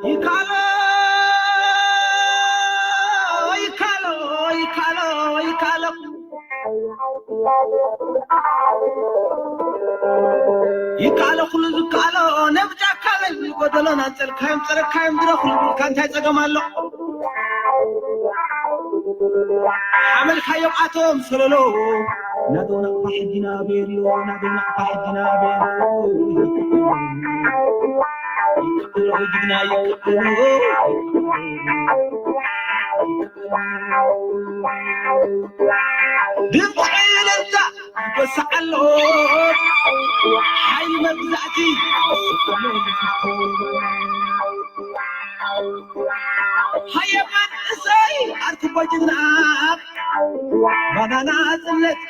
ይካሎ ይካሎ ይካሎ ይካሎ ይካሎ ኩሉ ዝካሎ ነብጃካ ለይ ጎደሎ ናንጸልካዮም ጸረካዮም ድረኹ ልብልካ እንታይ ጸገም ኣሎ? ሓመልካዮም ኣቶም ሰለሎ ናዶ ናቕፋ ሕጊና ቤሎ ናዶ ናቕፋ ሕጊና ቤሎ ይክኣሎ ጅግና ይክኣሎ ድምፂ ዕልልታ ይወስዓሎ ሓይሊ መግዛእቲ ሃየ መንእሰይ ኣርክቦ ጅግና ባናና ጽነት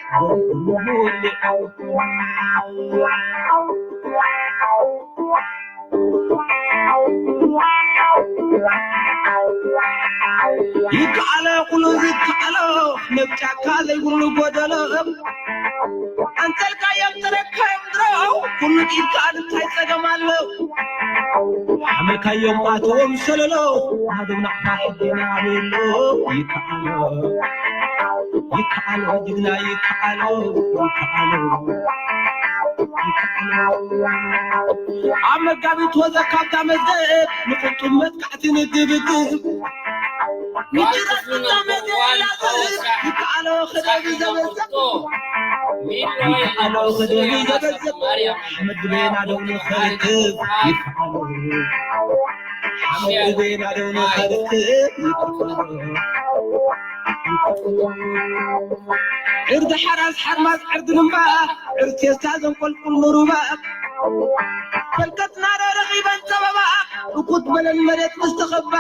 ይከኣሎ ኩሉ ዝከኣሎ ነብጫካ ዘይብሉ ጎደሎ ኣንተልካዮም ተረካዮም ድሮ ኩሉ ኢድካ እንታይ ጸገም ኣሎ ሓመልካዮም ኣቶም ሰለሎ ናዶም ናቕፋ ሕድና ቤሎ ይከኣሎ ይከኣሎ ጅግና ይከኣሎ ይከኣሎ ይከኣሎ ኣብ መጋቢት ወዘ ካብታ መዝገብ ንፍጹም መጥቃዕቲ ንግብግብ ንጅራት ፍጻሜ ዘይላዘብ ይከኣሎ ክደብ ዘበዘብ ይከኣሎ ክደብ ዘበዘብ ኣሕመድ ግቤና ደው ንኸርክብ ይከኣሎ ኣሕመድ ግቤና ደው ንኸርክብ ይከኣሎ ዕርዲ ሓራስ ሓርማዝ ዕርዲ ልምባ ዕርቴስታ ዘንቆልቁል ንሩባ ፈልከትና ዶ ረኺበን ጸበባ እኩት በለን መሬት ምስ ተኸባ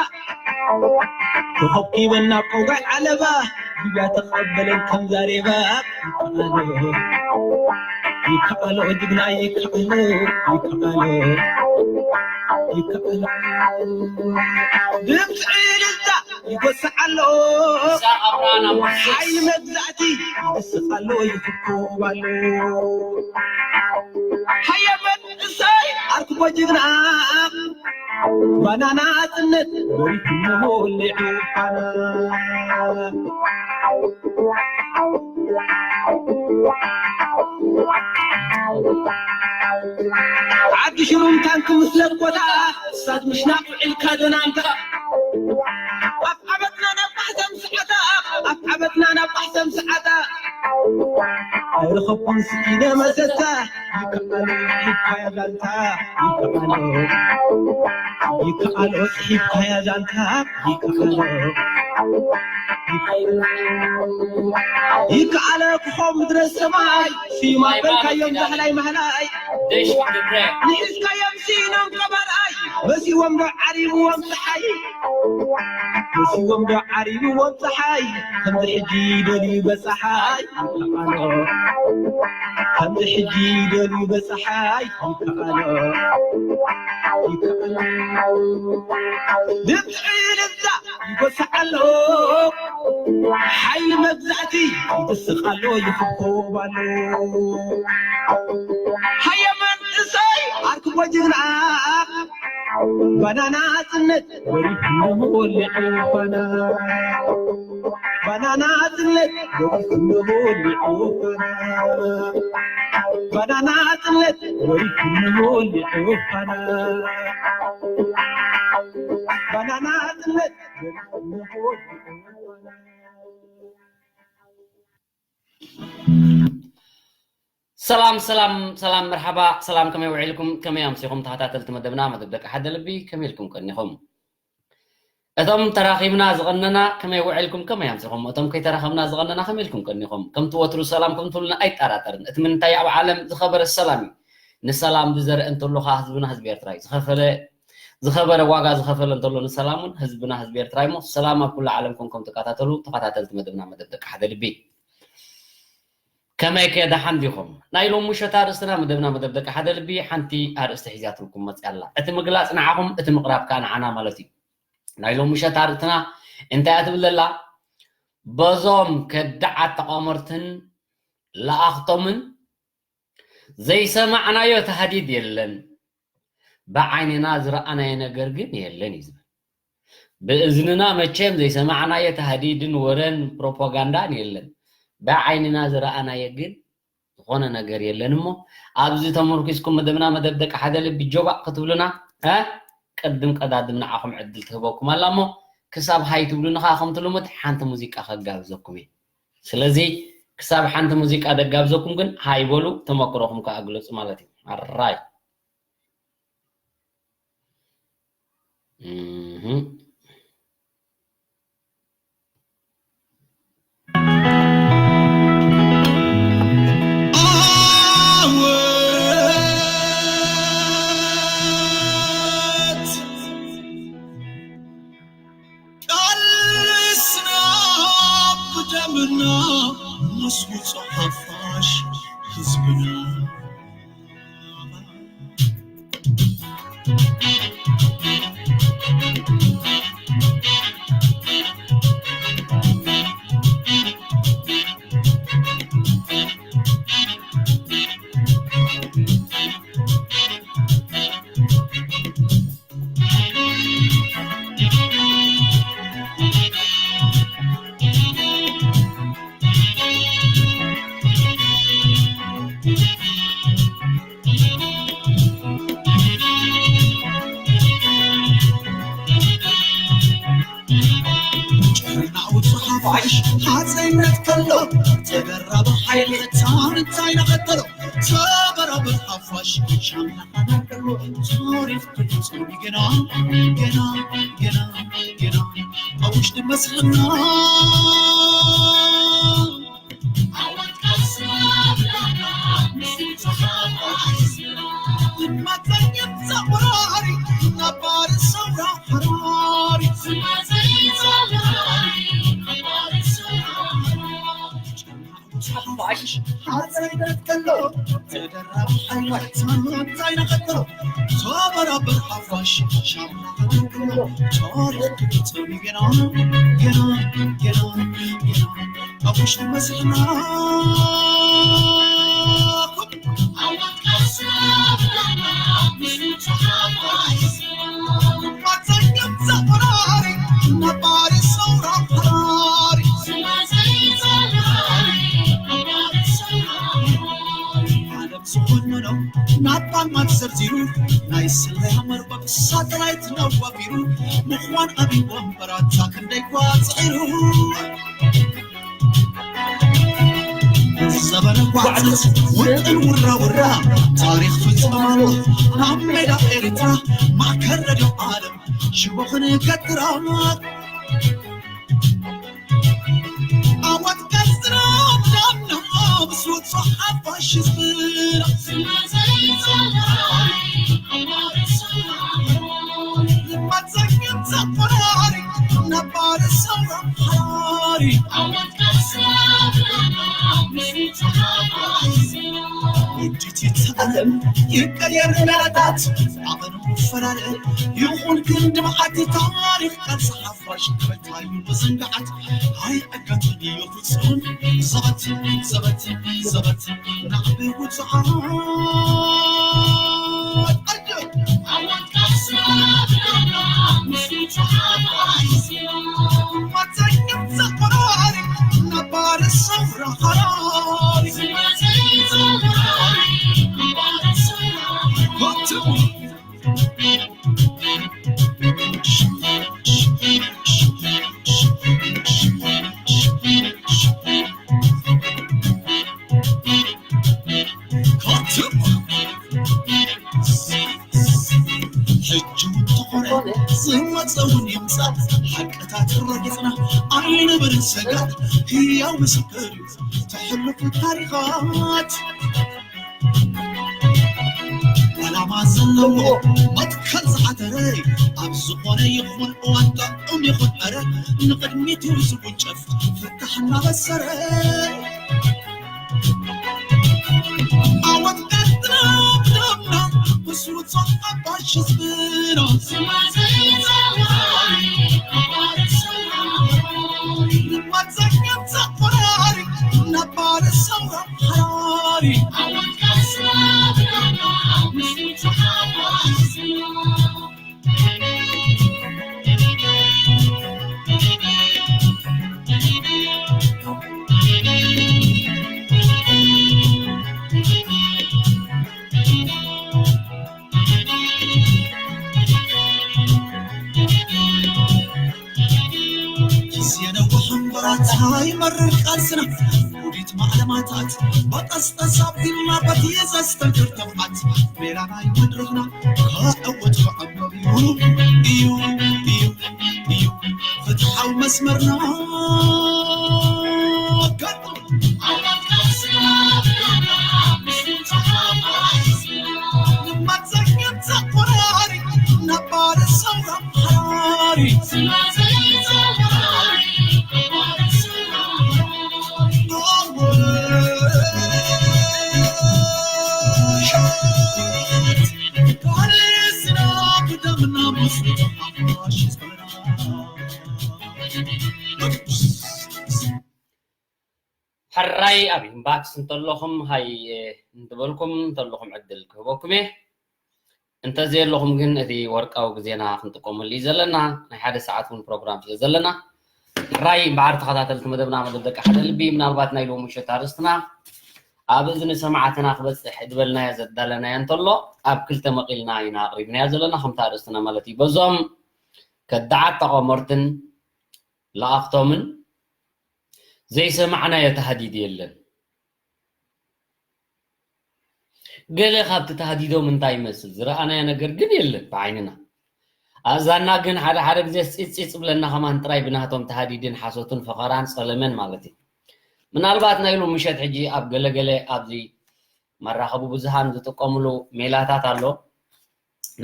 ተኸብኪበን ናብ ቆጓይ ዓለባ ግብያ ተቐበለን ከም ዛሬባ ይከኣሎ ይከኣሎ ጅግና ይከኣሎ ይከኣሎ ይከኣሎ ድምፂ ዕልልታ ይጎስዕ ኣሎ ሓይሊ መግዛእቲ ይስቕ ኣሎ ይፍኮብ ኣሎ ሃየ መንእሰይ ኣርክቦ ጅግና ባናና ጽነት ወሪቱ ወሊዑ ፋና ዓዲ ሽሩም ታንክ ምስለት ቦታ እሳት ምሽናቕ ውዒልካ ደናንካ ኣብ ዓበትና ናብ ማሕተም ሰዓታ ኣብ ዓበትና ናብ ማሕተም ሰዓታ ኣይረኸብኩን ስኢነ መሰታ ይከኣሎ ይካያ ዛንታ ይከኣሎ ይከኣሎ ጽሒፍካያ ዛንታ ይከኣሎ ይከኣሎ ክኾም ምድረ ሰማይ ስዩም ኣበልካዮም ዛህላይ ማህላይ ንሒዝካዮም ስኢኖም ቀባርኣይ መሲዎም ዶ ዓሪብዎም ፀሓይ መሲዎም ዶ ዓሪብዎም ፀሓይ ከምዚ ሕጂ ደልዩ በፀሓይ ይከኣሎ ከምዚ ሕጂ ደልዩ በፀሓይ ይከኣሎ ይከኣሎ ድምፂ ልዛ ይጎስዕ ኣሎ ሓይሊ መግዛእቲ ይድስቕ ኣሎ ይኽኮብ ኣሎ ሃየ መንእሰይ ኣርክቦ ጅግና ባናና ጽነት ወሪዱ ወሊዑ ፋና ባናና ጽነት ወሪዱ ወሊዑ ፋና ባናና ጽነት ወሪዱ ወሊዑ ፋና ባናና ጽነት ወሪዱ ወሊዑ ፋና ሰላም ሰላም ሰላም መርሓባ ሰላም ከመይ ውዒልኩም ከመይ ኣምሲኹም ተኸታተልቲ መደብና መደብ ደቂ ሓደ ልቢ ከመይ ኢልኩም ቀኒኹም እቶም ተራኺብና ዝቐነና ከመይ ውዒልኩም ከመይ ኣምሲኹም እቶም ከይተራኸብና ዝቐነና ከመይ ኢልኩም ቀኒኹም ከምቲ ወትሩ ሰላም ከም ትብሉና ኣይጠራጠርን እቲ ምንታይ ኣብ ዓለም ዝኸበረ ሰላም እዩ ንሰላም ብዘርእ እንተሎ ከዓ ህዝብና ህዝቢ ኤርትራ እዩ ዝኸፈለ ዝኸበረ ዋጋ ዝኸፈለ እንተሎ ንሰላም እውን ህዝብና ህዝቢ ኤርትራ እሞ ሰላም ኣብ ኩሉ ዓለም ኮንኩም ትከታተሉ ተኸታተልቲ መደብና መደብ ደቂ ሓደ ልቢ ከመይ ከ ደሓን ዲኹም? ናይ ሎም ምሸት ኣርእስትና መደብና መደብ ደቂ ሓደ ልቢ ሓንቲ ኣርእስቲ ሒዛትልኩም መፅያ ኣላ። እቲ ምግላፅ ንዓኹም እቲ ምቕራብ ከዓ ንዓና ማለት እዩ። ናይ ሎም ምሸት ኣርእስትና እንታይ እያ ትብል ዘላ? በዞም ከዳዓት ተቋመርትን ለኣኽቶምን ዘይሰማዕናዮ ታህዲድ የለን፣ ብዓይንና ዝረኣናዮ ነገር ግን የለን እዩ ዝብል። ብእዝንና መቸም ዘይሰማዕናዮ ታህዲድን ወረን ፕሮፓጋንዳን የለን፣ ብዓይንና ዝረኣናዮ ግን ዝኾነ ነገር የለን። እሞ ኣብዚ ተመርኪስኩም መደብና መደብ ደቂ ሓደ ልቢ ጆባእ ክትብሉና፣ እ፣ ቅድም ቀዳድም ንዓኹም ዕድል ትህበኩም ኣላ። እሞ ክሳብ ሃይ ትብሉኒ ከዓ ከምቲ ልሙድ ሓንቲ ሙዚቃ ከጋብዘኩም እየ። ስለዚ ክሳብ ሓንቲ ሙዚቃ ደጋብዘኩም፣ ግን ሃይ በሉ፣ ተመክሮኹም ከዓ ግለጹ ማለት እዩ። ኣራይ። እህ። ዓወት ቃልስና ብደምና ምስ ውጹዕ ሓፋሽ ህዝብና። ጨርናኡ ጽሓፋሽ ሓፀይነት ከሎ ተደራቢ ሓይሊ እታን እንታይ ነኸተሎ ተበራብር ሓፋሽ ሻምናኻና ከሎ ታሪኽ ትፍጽም ገና ገና ገና ገና ኣብ ውሽጢ መስሕና ኣብ ውሽጢ መስሕና ዝኾነኖ ናብ ጣልማት ዘርዚሩ ናይ ስለያ መርበብ ሳተላይት ነዋፊሩ ምዃን ኣብይ ወንበራታ ክንደይ ኳ ጽዒሩ ዘበነ ጓዕዘት ውጥን ውራ ውራ ታሪኽ ፍጽም ኣሎ ናብ ሜዳ ኤርትራ ማእከል ረድዮ ዓለም ሽቦ ክንገትራ ዓወት ቀጽራ ዳምና ምስ ውጹዕ ሓፋሽ ህዝብና ልማት ዘግብ ዘቆራሪ ነባሪ ሰውራ ሓራሪ ዓወት ቀጽራ ዳምና ምስ ውጹዕ ሓፋሽ ህዝብና ውዲት ይተኣለም ይቀየር ሜላታት ዓቐኑ ይፈላለ ይኹን ክንዲ መዓልቲ ታሪኽ ቃልሲ ሓፋሽ ክበታዩ ምዝንጋዓት ኣይዕገትን እዩ ፍጹም ዘበት ዘበት ዘበት ናዕቢ ውጹዓት ኣየ ዓወት ቃልሲ ናብራና ምስ ውጹዓት ኣይ ሕጂ እውን ተኾነ ዝመፀ እውን ይምፃእ ሓቅታት ረጊፅና ኣይንበርን ሰጋእ ህያው ምስክር እዩ ተሕልፉ ታሪኻት ዕላማ ዘለዎ መትከል ዝሓተረ ኣብ ዝኾነ ይኹን እዋን ጥዑም ይኹን ዕረ ንቕድሚት እዩ ዝውንጨፍ ፍታሕ እናበሰረ ዓወት ኤርትራ ብደምና ብስሩት ሓፋሽ ህዝብና ልማት ዘኛም ዘቆራሪ ነባር ሰው ግዜ ነዊሕ እምበራታ ይመርር ቃልስና፣ ውዲት ማዕለማታት፣ በጠስጠስ ኣቢልና በቲ ዘስተንክር ተብዓት፣ ሜላ ናይ መድረኽና፣ ክዕወት ክዕመር እዩ፣ እዩ፣ እዩ፣ እዩ፣ ፍትሓዊ መስመርና። ሕራይ ኣብ ኢንባክስ እንተለኹም ሃይ፣ እ፣ እንትበልኩም እንተለኹም ዕድል ክህበኩም እየ። እንተዘየለኹም ግን እቲ ወርቃዊ ግዜና ክንጥቀመሉ እዩ ዘለና። ናይ ሓደ ሰዓት እውን ፕሮግራም ስለ ዘለና፣ ሕራይ እምበኣር ተኸታተልቲ መደብና፣ መደብ ደቂ ሓደ ልቢ፣ ምናልባት ናይ ሎሚ ምሸት ኣርእስትና ኣብ እዝኒ ሰማዕትና ክበጽሕ ዝበልናዮ ዘዳለናዮ እንተሎ ኣብ ክልተ መቒልና ኢና ኣቕሪብናዮ ዘለና፣ ከምቲ ኣርእስትና ማለት እዩ። በዞም ከዳዓት ተቐመርትን ለኣኽቶምን ዘይሰማዕናዮ ተሃዲድ የለን። ገለ ካብቲ ተሃዲዶም እንታይ ይመስል ዝረኣናዮ ነገር ግን የለን ብዓይንና። ኣእዛንና ግን ሓደ ሓደ ግዜ ፂፅፂፅ ብለና ከማን ጥራይ ብናቶም ተሃዲድን ሓሶትን ፈኸራን ጸለመን ማለት እዩ። ምናልባት ናይ ሎሚ ምሸት ሕጂ ኣብ ገለገለ ኣብዚ መራኸቢ ብዙሃን ዝጥቀምሉ ሜላታት ኣሎ።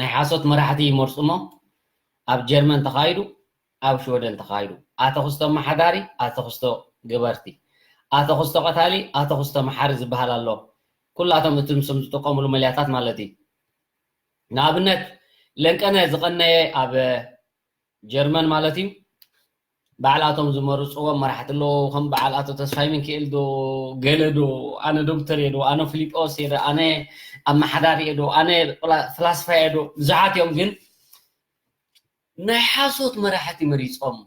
ናይ ሓሶት መራሕቲ ይመርጹ እሞ ኣብ ጀርመን ተኻይዱ፣ ኣብ ሽወደን ተኻይዱ። ኣተኹስቶ ኣመሓዳሪ፣ ኣተኹስቶ ገበርቲ፣ ኣተኹስቶ ቀታሊ፣ ኣተኹስቶ መሓሪ ዝበሃል ኣሎ። ኩላቶም እቶም ስም ዝጥቀምሉ መለያታት ማለት እዩ። ንኣብነት ለንቀነ ዝቐነየ ኣብ ጀርመን ማለት እዩ። በዓል ኣቶም ዝመርፅዎም መራሕቲ ኣለዎ። ከም በዓል ኣቶ ተስፋይ ሚካኤል ዶ፣ ገለ ዶ፣ ኣነ ዶክተር እየ ዶ፣ ኣነ ፊሊጶስ እየ ዶ፣ ኣነ ኣመሓዳሪ እየ ዶ፣ ኣነ ፍላ-፣ ፍላስፋ እየ ዶ፣ ብዙሓት እዮም። ግን ናይ ሓሶት መራሕቲ መሪፆም።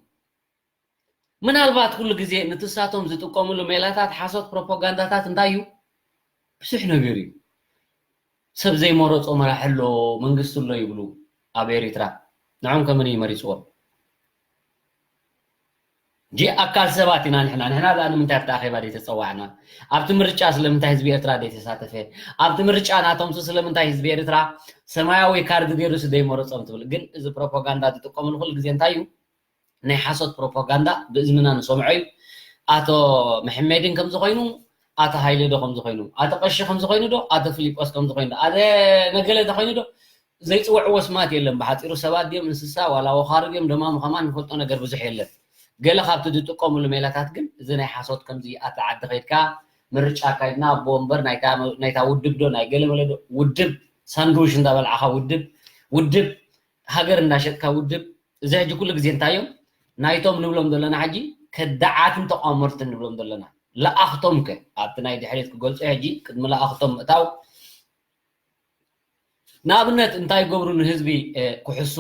ምናልባት ኩሉ ግዜ ንትሳቶም ዝጥቀምሉ ሜላታት ሓሶት ፕሮፓጋንዳታት እንታይ እዩ? ብዙሕ ነገር እዩ። ሰብ ዘይመረፆ መራሒ ኣሎ፣ መንግስቲ ኣሎ ይብሉ ኣብ ኤሪትራ። ንዖም ከመን እዩ መሪፅዎም? ጂ ኣካል ሰባት ኢና ንሕና። ንሕና ደኣ ንምንታይ ኣብቲ ኣኼባ ደይ ተፀዋዕና? ኣብቲ ምርጫ ስለምንታይ ህዝቢ ኤርትራ ደይ ተሳተፈ? ኣብቲ ምርጫ ናቶምስ ስለምንታይ ህዝቢ ኤርትራ ሰማያዊ ካርድ ገይሩስ ደይ መረፆም ትብል? ግን እዚ ፕሮፓጋንዳ ትጥቀምሉ ኩሉ ግዜ እንታይ እዩ? ናይ ሓሶት ፕሮፓጋንዳ ብእዝንና ንሰምዖ እዩ። ኣቶ መሐመድን ከምዚ ኮይኑ፣ ኣቶ ሃይለ ዶ ከምዚ ኮይኑ፣ ኣቶ ቀሺ ከምዚ ኮይኑ ዶ፣ ኣቶ ፊሊጶስ ከምዚ ኮይኑ ዶ፣ ኣቶ ነገለ ዶ ኮይኑ ዶ፣ ዘይፅውዕዎ ስማት የለን። ብሓፂሩ ሰባት ድዮም እንስሳ ዋላ ወኻሪ ድዮም ደማሙ ከማን ንፈልጦ ነገር ብዙሕ የለን። ገለ ካብቲ ዝጥቀምሉ ሜላታት ግን እዚ ናይ ሓሶት ከምዚ ኣብቲ ዓዲ ከይድካ ምርጫ ኣካይድና ኣቦ ወንበር ናይታ፣ ናይታ ውድብ ዶ ናይ ገለ መለ ዶ ውድብ ሳንዱሽ እንዳበልዓኻ ውድብ፣ ውድብ ሃገር እንዳሸጥካ ውድብ፣ እዚ ሕጂ ኩሉ ግዜ እንታይ እዮም ናይቶም ንብሎም ዘለና ሕጂ ከዳዓትን ተቋመርትን ንብሎም ዘለና ለኣኽቶም ከ ኣብቲ ናይ ድሕሪት ክገልጾ ሕጂ ቅድሚ ለኣኽቶም ምእታው ንኣብነት እንታይ ይገብሩ ንህዝቢ፣ እ፣ ክሕሱ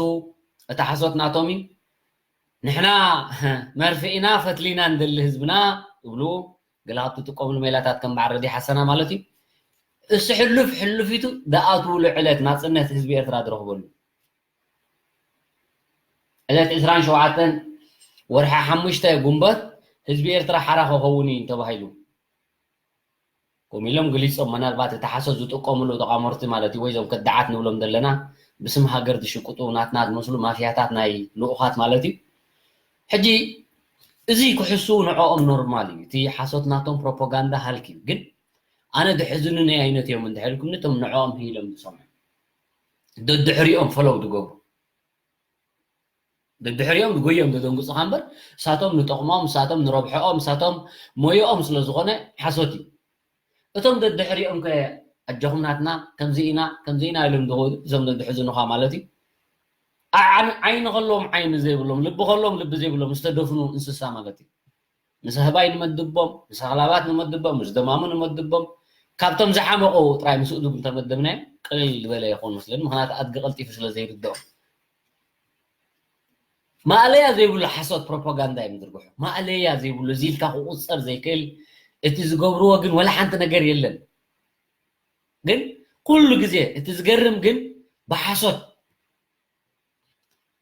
እቲ ሓሶት ናቶም እዩ። ንሕና መርፍእ ኢና ፈትሊና ንደሊ ህዝብና ይብሉ። ገለ ካብቲ ትጥቀምሉ ሜላታት ከም በዓል ረዲ ሓሰና ማለት እዩ። እሱ ሕሉፍ ሕሉፊቱ ደኣትውሉ ዕለት ናጽነት ህዝቢ ኤርትራ ዝረኽበሉ ዕለት ዕስራን ሸውዓተን ወርሒ ሓሙሽተ ጉንበት ህዝቢ ኤርትራ ሓራ ክኸውን እዩ ተባሂሉ። ከምኡ ኢሎም ገሊጾም። ምናልባት እቲ ሓሶት ዝጥቀምሉ ተቓመርቲ ማለት እዩ፣ ወይ እዞም ከዳዓት ንብሎም ዘለና ብስም ሃገር ዝሽቅጡ ናትና ዝመስሉ ማፍያታት ናይ ልኡኻት ማለት እዩ። ሕጂ እዚ ክሕሱ ንዕኦም ኖርማል እዩ። እቲ ሓሶት ናቶም ፕሮፓጋንዳ ሃልክ እዩ። ግን ኣነ ድሕዝኑኒ ዓይነት እዮም እንድሕር ኢልኩምኒ እቶም ንዕኦም ህይሎም ዝሰምዑ። ደድሕሪኦም ፈለው ዝገብሩ። ደድሕሪኦም ዝጎዮም ዘደንግጹኻ እምበር፣ እሳቶም ንጠቕሞም፣ እሳቶም ንረብሐኦም፣ እሳቶም ሞዮኦም ስለ ዝኾነ ሓሶት እዩ። እቶም ደድሕሪኦም ከ ኣጆኹም ናትና፣ ከምዚ ኢና፣ ከምዚ ኢና ኢሎም ዝኸዱ፣ እዞም ደድሕዝኑኻ ማለት እዩ። ዓ-፣ ዓይኒ ከለዎም ዓይኒ ዘይብሎም፣ ልቢ ከለዎም ልቢ ዘይብሎም፣ ዝተደፍኑ እንስሳ ማለት እዩ። ምስ ኣህባይ ንመድቦም፣ ምስ ኣኽላባት ንመድቦም፣ ምስ ደማሙ ንመድቦም። ካብቶም ዝሓመቑ ጥራይ ምስ እዱግ እንተመደብናዮም ቅልል ዝበለ ይኸውን መስለኒ። ምኽንያቱ ኣድጊ ቀልጢፉ ስለ ዘይርድኦም። ማእለያ ዘይብሉ ሓሶት ፕሮፓጋንዳ እዮም ዝርግሑ። ማእለያ ዘይብሉ፣ እዚ ኢልካ ክቑጸር ዘይክእል፣ እቲ ዝገብርዎ ግን ወላ ሓንቲ ነገር የለን። ግን ኩሉ ግዜ እቲ ዝገርም ግን ብሓሶት፣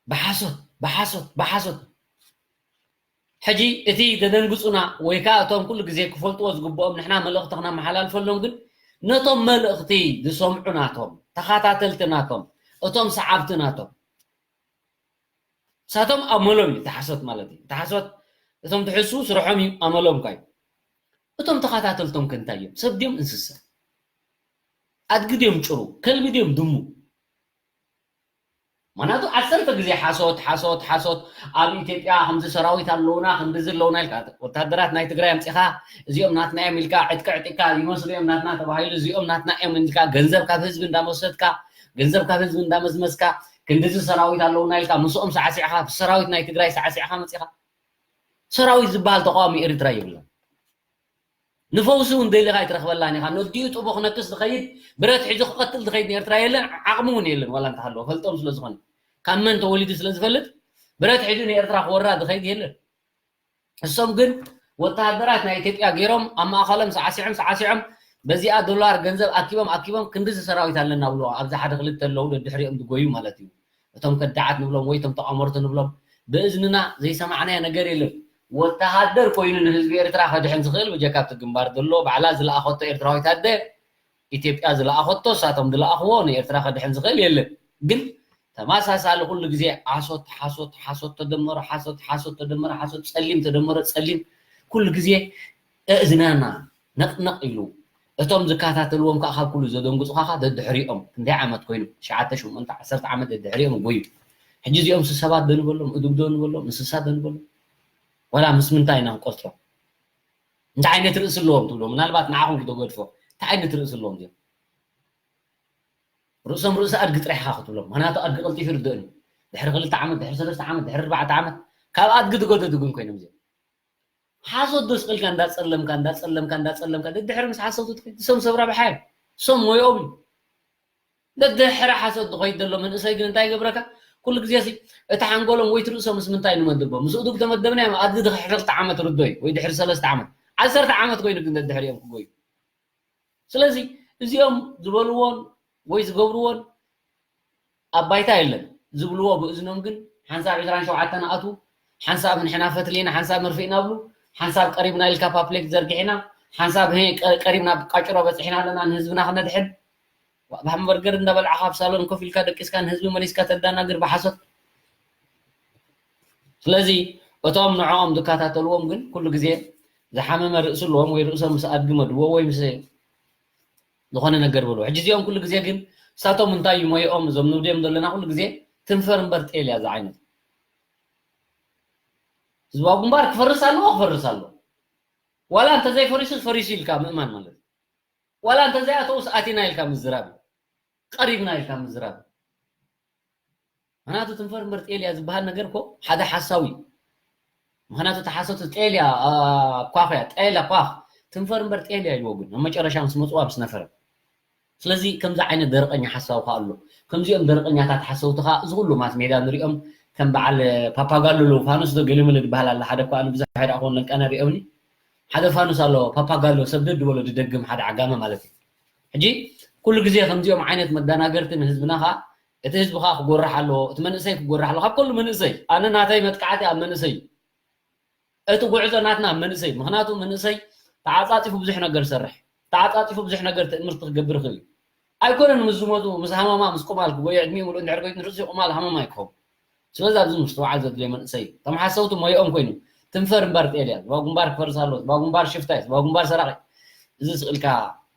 ብሓሶት፣ ብሓሶት፣ ብሓሶት። ሕጂ እቲ ዘደንግጹና ወይ ከኣ እቶም ኩሉ ግዜ ክፈልጥዎ ዝግብኦም ንሕና መልእኽቲ ክነመሓላልፈሎም ግን ነቶም መልእኽቲ ዝሰምዑ ናቶም፣ ተኸታተልቲ ናቶም፣ እቶም ሰዓብቲ ናቶም፣ ንሳቶም ኣመሎም እዩ እቲ ሓሶት ማለት እዩ። እቲ ሓሶት እቶም ትሕሱ ስርሖም እዩ፣ ኣመሎም እኳ እዩ። እቶም ተኸታተልቶም ከ እንታይ እዮም? ሰብ ድዮም እንስሳ? ኣድጊ ድዮም ጭሩ? ከልቢ ድዮም ድሙ? ምኽንያቱ ዓሰርተ ግዜ ሓሶት፣ ሓሶት፣ ሓሶት። ኣብ ኢትዮጵያ ከምዚ ሰራዊት ኣለውና፣ ክንድዚ ኣለውና ኢልካ፣ ወታደራት ናይ ትግራይ ኣምፂኻ፣ እዚኦም ናትና እዮም ኢልካ፣ ዕጥቂ ዕጢቅካ፣ ይመስሉ እዮም ናትና ተባሂሉ፣ እዚኦም ናትና እዮም ኢልካ፣ ገንዘብ ካብ ህዝቢ እንዳመሰጥካ፣ ገንዘብ ካብ ህዝቢ እንዳመዝመዝካ፣ ክንድዚ ሰራዊት ኣለውና ኢልካ፣ ምስኦም ሳዕሲዕኻ፣ ሰራዊት ናይ ትግራይ ሳዕሲዕኻ መፂኻ። ሰራዊት ዝበሃል ተቃዋሚ ኤርትራ የብላን። ንፈውሲ እውን ደሊኻ ኣይትረኽበላን ኢኻ። ነዲኡ ጡቦ ክነክስ ዝኸይድ፣ ብረት ሒዙ ክቐትል ዝኸይድ ንኤርትራ የለን፣ ዓቕሚ እውን የለን። ዋላ እንተሃለወ ፈልጦም ስለ ዝኾነ፣ ካብ መን ተወሊዱ ስለ ዝፈልጥ፣ ብረት ሒዙ ንኤርትራ ክወራ ዝኸይድ የለን። እሶም ግን ወተሃደራት ናይ ኢትዮጵያ ገይሮም ኣብ ማእኸሎም ሳዕሲዖም ሳዕሲዖም በዚኣ ዶላር ገንዘብ ኣኪቦም ኣኪቦም ክንድዚ ሰራዊት ኣለና ብሎ ኣብዚ ሓደ ክልተ ኣለዉ ደድሕሪኦም ዝጎዩ ማለት እዩ። እቶም ከዳዓት ንብሎም ወይ እቶም ተቋመርቲ ንብሎም ብእዝንና ዘይሰማዕናዮ ነገር የለን። ወተሃደር ኮይኑ ንህዝቢ ኤርትራ ከድሕን ዝኽእል ብጀካ ኣብቲ ግንባር ዘሎ ባዕላ ዝለኣኸቶ ኤርትራዊት ኣደ ኢትዮጵያ ዝለኣኸቶ እሳቶም ዝለኣኽዎ ንኤርትራ ከድሕን ዝኽእል የለን። ግን ተመሳሳሊ ኩሉ ግዜ ሓሶት ሓሶት ሓሶት ተደመረ ሓሶት ሓሶት ተደመረ ሓሶት ጸሊም ተደመረ ጸሊም ኩሉ ግዜ እእዝናና ነቕነቕ ኢሉ እቶም ዝከታተልዎም ከዓ ካብ ኩሉ ዘደንግፁኻ ከዓ ደድሕሪኦም ክንደይ ዓመት ኮይኑ ትሽዓተ ሽሞንተ ዓሰርተ ዓመት ደድሕሪኦም ይጎዩ። ሕጂ እዚኦም ስ ሰባት ዶ ንበሎም እዱግ ዶ ንበሎም እንስሳ ዶ ንበሎም ዋላ ምስ ምንታይ ኢና ክንቆፅሮም? እንታይ ዓይነት ርእሲ ኣለዎም ትብሎ? ምናልባት ንዓኹም ክተገድፎ እንታይ ዓይነት ርእሲ ኣለዎም እዚኦም? ርእሶም ርእሲ ኣድጊ ጥራሕ ኢኻ ክትብሎም። ምኽንያቱ ኣድጊ ቀልጢፉ ይርድእን እዩ። ድሕሪ ክልተ ዓመት፣ ድሕሪ ሰለስተ ዓመት፣ ድሕሪ ኣርባዕተ ዓመት ካብ ኣድጊ ዝገደዱ ግን ኮይኖም እዚኦም። ሓሶት ዶ ስቕ ኢልካ እንዳጸለምካ እንዳጸለምካ እንዳጸለምካ ደድሕሪ ምስ ሓሰብቱ ትኸይድ። እሶም ሰብ ረብሓ እዮም። እሶም ሞይኦም እዩ። ደድሕሪ ሓሶት ዝኸይድ ዘሎ መንእሰይ ግን እንታይ ይገብረካ? ኩሉ ግዜ ሲ እቲ ሓንጎሎም ወይ ትርእሶም ምስ ምንታይ ንመድቦ? ምስ እዱግ ተመደብና እዮም ኣድጊ ድሕሪ ክልተ ዓመት ርዶይ ወይ ድሕሪ ሰለስተ ዓመት ዓሰርተ ዓመት ኮይኑ ግን ደድሕሪኦም ክጎዩ። ስለዚ እዚኦም ዝበልዎን ወይ ዝገብርዎን ኣብ ባይታ የለን። ዝብልዎ ብእዝኖም ግን ሓንሳብ ዕስራን ሸውዓተን ኣትዉ፣ ሓንሳብ ንሕና ፈትሊና፣ ሓንሳብ መርፍእ ኢና ብሉ፣ ሓንሳብ ቀሪብና ኢልካ ፓፕሌት ዘርጊሕና፣ ሓንሳብ ቀሪብና ቃጭሮ በፂሕና ኣለና ንህዝብና ክነድሕን። ኣብ ሃምበርገር እንዳበልዓኻ ኣብ ሳሎን ኮፍ ኢልካ ደቂስካ ንህዝቢ መሊስካ ተዳናግር ብሓሶት። ስለዚ እቶም ንዕኦም ዝከታተልዎም ግን ኩሉ ግዜ ዝሓመመ ርእሲ ኣለዎም ወይ ርእሶም ምስ ኣድጊ መድዎ ወይ ምስ ዝኾነ ነገር በልዎ። ሕጂ እዚኦም ኩሉ ግዜ ግን እሳቶም እንታይ እዩ ሞይኦም እዞም ንብድዮም ዘለና ኩሉ ግዜ ትንፈር እምበር ጤል እያ እዛ ዓይነት ህዝባዊ ግንባር ክፈርስ ኣለዎ ክፈርስ ኣለዎ ዋላ እንተዘይፈሪሱ ፈሪሱ ኢልካ ምእማን ማለት እዩ። ዋላ እንተዘይኣተውስ ኣቲና ኢልካ ምዝራብ እዩ። ቀሪብና ኢልካ ምዝራብ እዩ። ምክንያቱ ትንፈር እምበር ጤል እያ ዝበሃል ነገር እኮ ሓደ ሓሳዊ እዩ። ምክንያቱ እቲ ሓሶት ጤል እያ ኳኽ እያ ጤል እያ ኳኽ ትንፈር እምበር ጤል እያ ይወግን ኣብ መጨረሻ ምስ መፅዋ ምስ ነፈረ ስለዚ ከምዚ ዓይነት ደረቐኛ ሓሳዊ ከዓ ኣሎ። ከምዚኦም ደረቐኛታት ሓሰውቲ ከዓ እዚ ኩሉ ማስ ሜዳ ንሪኦም ከም በዓል ፓፓጋሎ ኣለዉ ፋኑስ ዶ ገለመለ ዝበሃል ኣለ ሓደ እኳ ኣነ ብዙሕ ኣይረኣኹዎን ለንቀነ ሪኦምኒ ሓደ ፋኑስ ኣሎ ፓፓጋሎ ሰብ ደድ በሎ ድደግም ሓደ ዓጋመ ማለት እዩ። ሕጂ ኩሉ ግዜ ከምዚኦም ዓይነት መደናገርቲ ንህዝብና ከዓ እቲ ህዝቢ ከዓ ክጎራሕ ኣለዎ፣ እቲ መንእሰይ ክጎራሕ ኣለዎ። ካብ ኩሉ መንእሰይ ኣነ ናተይ መጥቃዕቲ ኣብ መንእሰይ እቲ ጉዕዞ ናትና መንእሰይ ምኽንያቱ መንእሰይ ተዓፃፂፉ ብዙሕ ነገር ይሰርሕ ተዓፃፂፉ ብዙሕ ነገር ትእምርቲ ክገብር ይኽእል እዩ ኣይኮነን ምስ ዝሞቱ ምስ ሃመማ ምስ ቁማል ክጎዮ ዕድሚኡ ሙሉእ እንድሕር ኮይኑ ርእሲ ቁማል ሃመማ ይክኸውን ስለዚ ኣብዚ ምስትውዓል ዘድልዮ መንእሰይ እዩ እቶም ሓሰውቲ ሞይኦም ኮይኑ ትንፈር እምበር ጤል እያ ዝባ ግንባር ክፈርስ ኣለዎ ዝባ ግንባር ሽፍታ እዩ ዝባ ግንባር ሰራቂ እዚ ስእልካ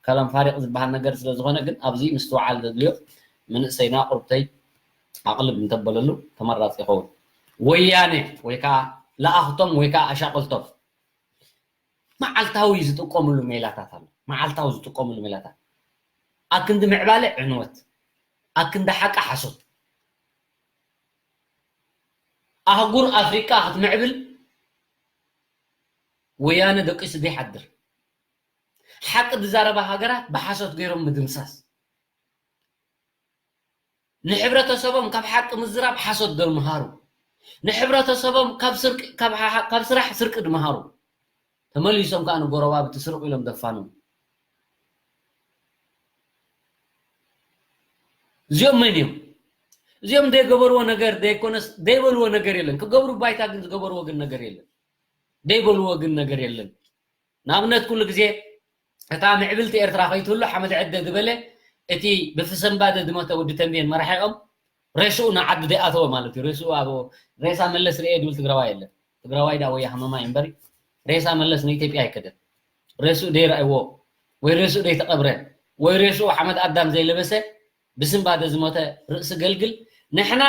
ከላም ፋሪቅ ዝበሃል ነገር ስለዝኾነ ግን ኣብዚ ምስትውዓል ዘድልዮ መንእሰይና ቁርብተይ ኣቕልብ እንተበለሉ ተመራፂ ይኸውን። ወያነ ወይ ከዓ ለኣኽቶም ወይ ከዓ ኣሻቕልቶም መዓልታዊ ዝጥቀምሉ ሜላታት ኣሎ። መዓልታዊ ዝጥቀምሉ ሜላታት ኣክንዲ ምዕባለ ዕንወት፣ ኣክንዲ ሓቂ ሓሶት። ኣህጉር ኣፍሪቃ ክትምዕብል ወያነ ደቂሱ ዘይሓድር፣ ሓቂ ዝዛረባ ሃገራት ብሓሶት ገይሮም ምድምሳስ፣ ንሕብረተሰቦም ካብ ሓቂ ምዝራብ ሓሶት ድምሃሩ፣ ንሕብረተሰቦም ካብ ስርቂ ካብ ሓ- ካብ ስራሕ ስርቂ ድምሃሩ፣ ተመሊሶም ከዓ ንጎረባብቲ ስርቁ ኢሎም ደፋኑ። እዚኦም መን እዮም? እዚኦም ዘይገበርዎ ነገር ዘይኮነስ ዘይበልዎ ነገር የለን። ክገብሩ ባይታ ግን ዝገበርዎ ግን ነገር የለን። ዘይበልዎ ግን ነገር የለን። ንኣብነት ኩሉ ግዜ እታ ምዕብልቲ ኤርትራ ከይትህሉ ሓመድ ዕደ ዝበለ እቲ ብፍሰንባደ ዝሞተ ወዲ ተንቤን መራሒኦም ሬስኡ ንዓዲ ዘይኣተወ ማለት እዩ። ሬስኡ ኣብ ሬሳ መለስ ርኤ ድብል ትግራዋይ የለን። ትግራዋይ ዳ ወይ ሃመማ እምበሪ ሬሳ መለስ ንኢትዮጵያ ኣይከደን። ሬስኡ ደይረኣይዎ ወይ ሬስኡ ደይተቐብረ ወይ ሬስኡ ሓመድ ኣዳም ዘይለበሰ ብስንባደ ዝሞተ ርእሲ ገልግል ንሕና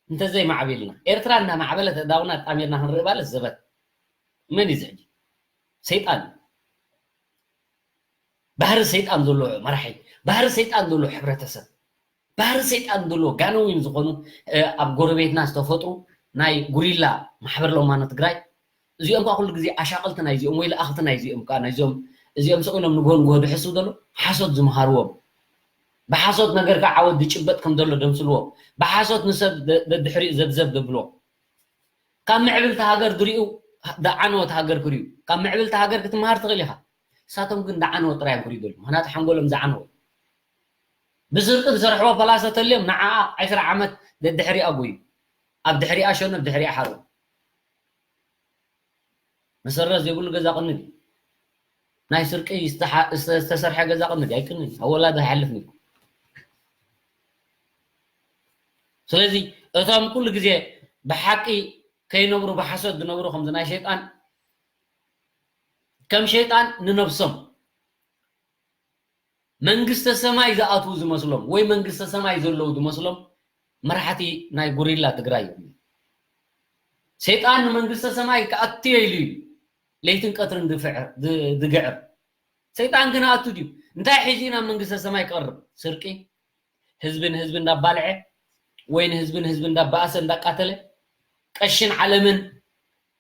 እንተዘይማዕቢልና ኤርትራ እናማዕበለት ኣእዳውና ኣጣሚርና ክንርኢ ባለስ ዘበት መን እዩ ዝሕጂ? ሰይጣን እዩ። ባህሪ ሰይጣን ዘሎ መራሒ፣ ባህሪ ሰይጣን ዘሎ ሕብረተሰብ፣ ባህሪ ሰይጣን ዘሎ ጋነዊን ዝኾኑ ኣብ ጎረቤትና ዝተፈጥሩ ናይ ጉሪላ ማሕበር ሎማኖ ትግራይ እዚኦም ከዓ ኩሉ ግዜ ኣሻቐልቲ ናይ እዚኦም ወይ ለኣኽቲ ናይ እዚኦም ከዓ ናይዞም እዚኦም ስቕ ኢሎም ንግሆ ንግሆ ድሕስው ዘሎ ሓሶት ዝምሃርዎም ብሓሶት ነገር ከዓ ዓወት ዝጭበጥ ከም ዘሎ ደምስልዎ ብሓሶት ንሰብ ደድሕሪኡ ዘብዘብ ዘብልዎ ካብ ምዕብልቲ ሃገር ድሪኡ ደዓነወት ሃገር ክሪኡ ካብ ምዕብልቲ ሃገር ክትምሃር ትኽእል ኢኻ። እሳቶም ግን ደዓነወት ጥራይ እዮም ክሪኡ ዘለዉ። ምክንያቱ ሓንጎሎም ዝዓነወ ብስርቂ ዝሰርሕዎ ፈላሰ ተልዮም ንዓኣ ዕስራ ዓመት ደድሕሪኣ ጎዩ ኣብ ድሕሪኣ ሸኖ ድሕሪኣ ሓሩ መሰረት ዘይብሉ ገዛ ቅንዲ ናይ ስርቂ ዝተሰርሐ ገዛ ቅንዲ ኣይቅንዲ ኣወላዶ ኣይሓልፍን እዩ። ስለዚ እቶም ኩሉ ግዜ ብሓቂ ከይነብሩ ብሓሶት ዝነብሩ ከምዚ ናይ ሸይጣን ከም ሸይጣን ንነብሶም መንግስተ ሰማይ ዝኣትዉ ዝመስሎም ወይ መንግስተ ሰማይ ዘለዉ ዝመስሎም መራሕቲ ናይ ጉሪላ ትግራይ እዮም። ሰይጣን ንመንግስተ ሰማይ ክኣቱ እየ ኢሉ እዩ ለይትን ቀትርን ዝግዕር። ሰይጣን ግን ኣቱ ድዩ? እንታይ ሒዙ ናብ መንግስተ ሰማይ ክቐርብ? ስርቂ፣ ህዝቢ ንህዝቢ እንዳባልዐ ወይ ንህዝቢ ንህዝቢ እንዳባእሰ እንዳቃተለ ቀሽን ዓለምን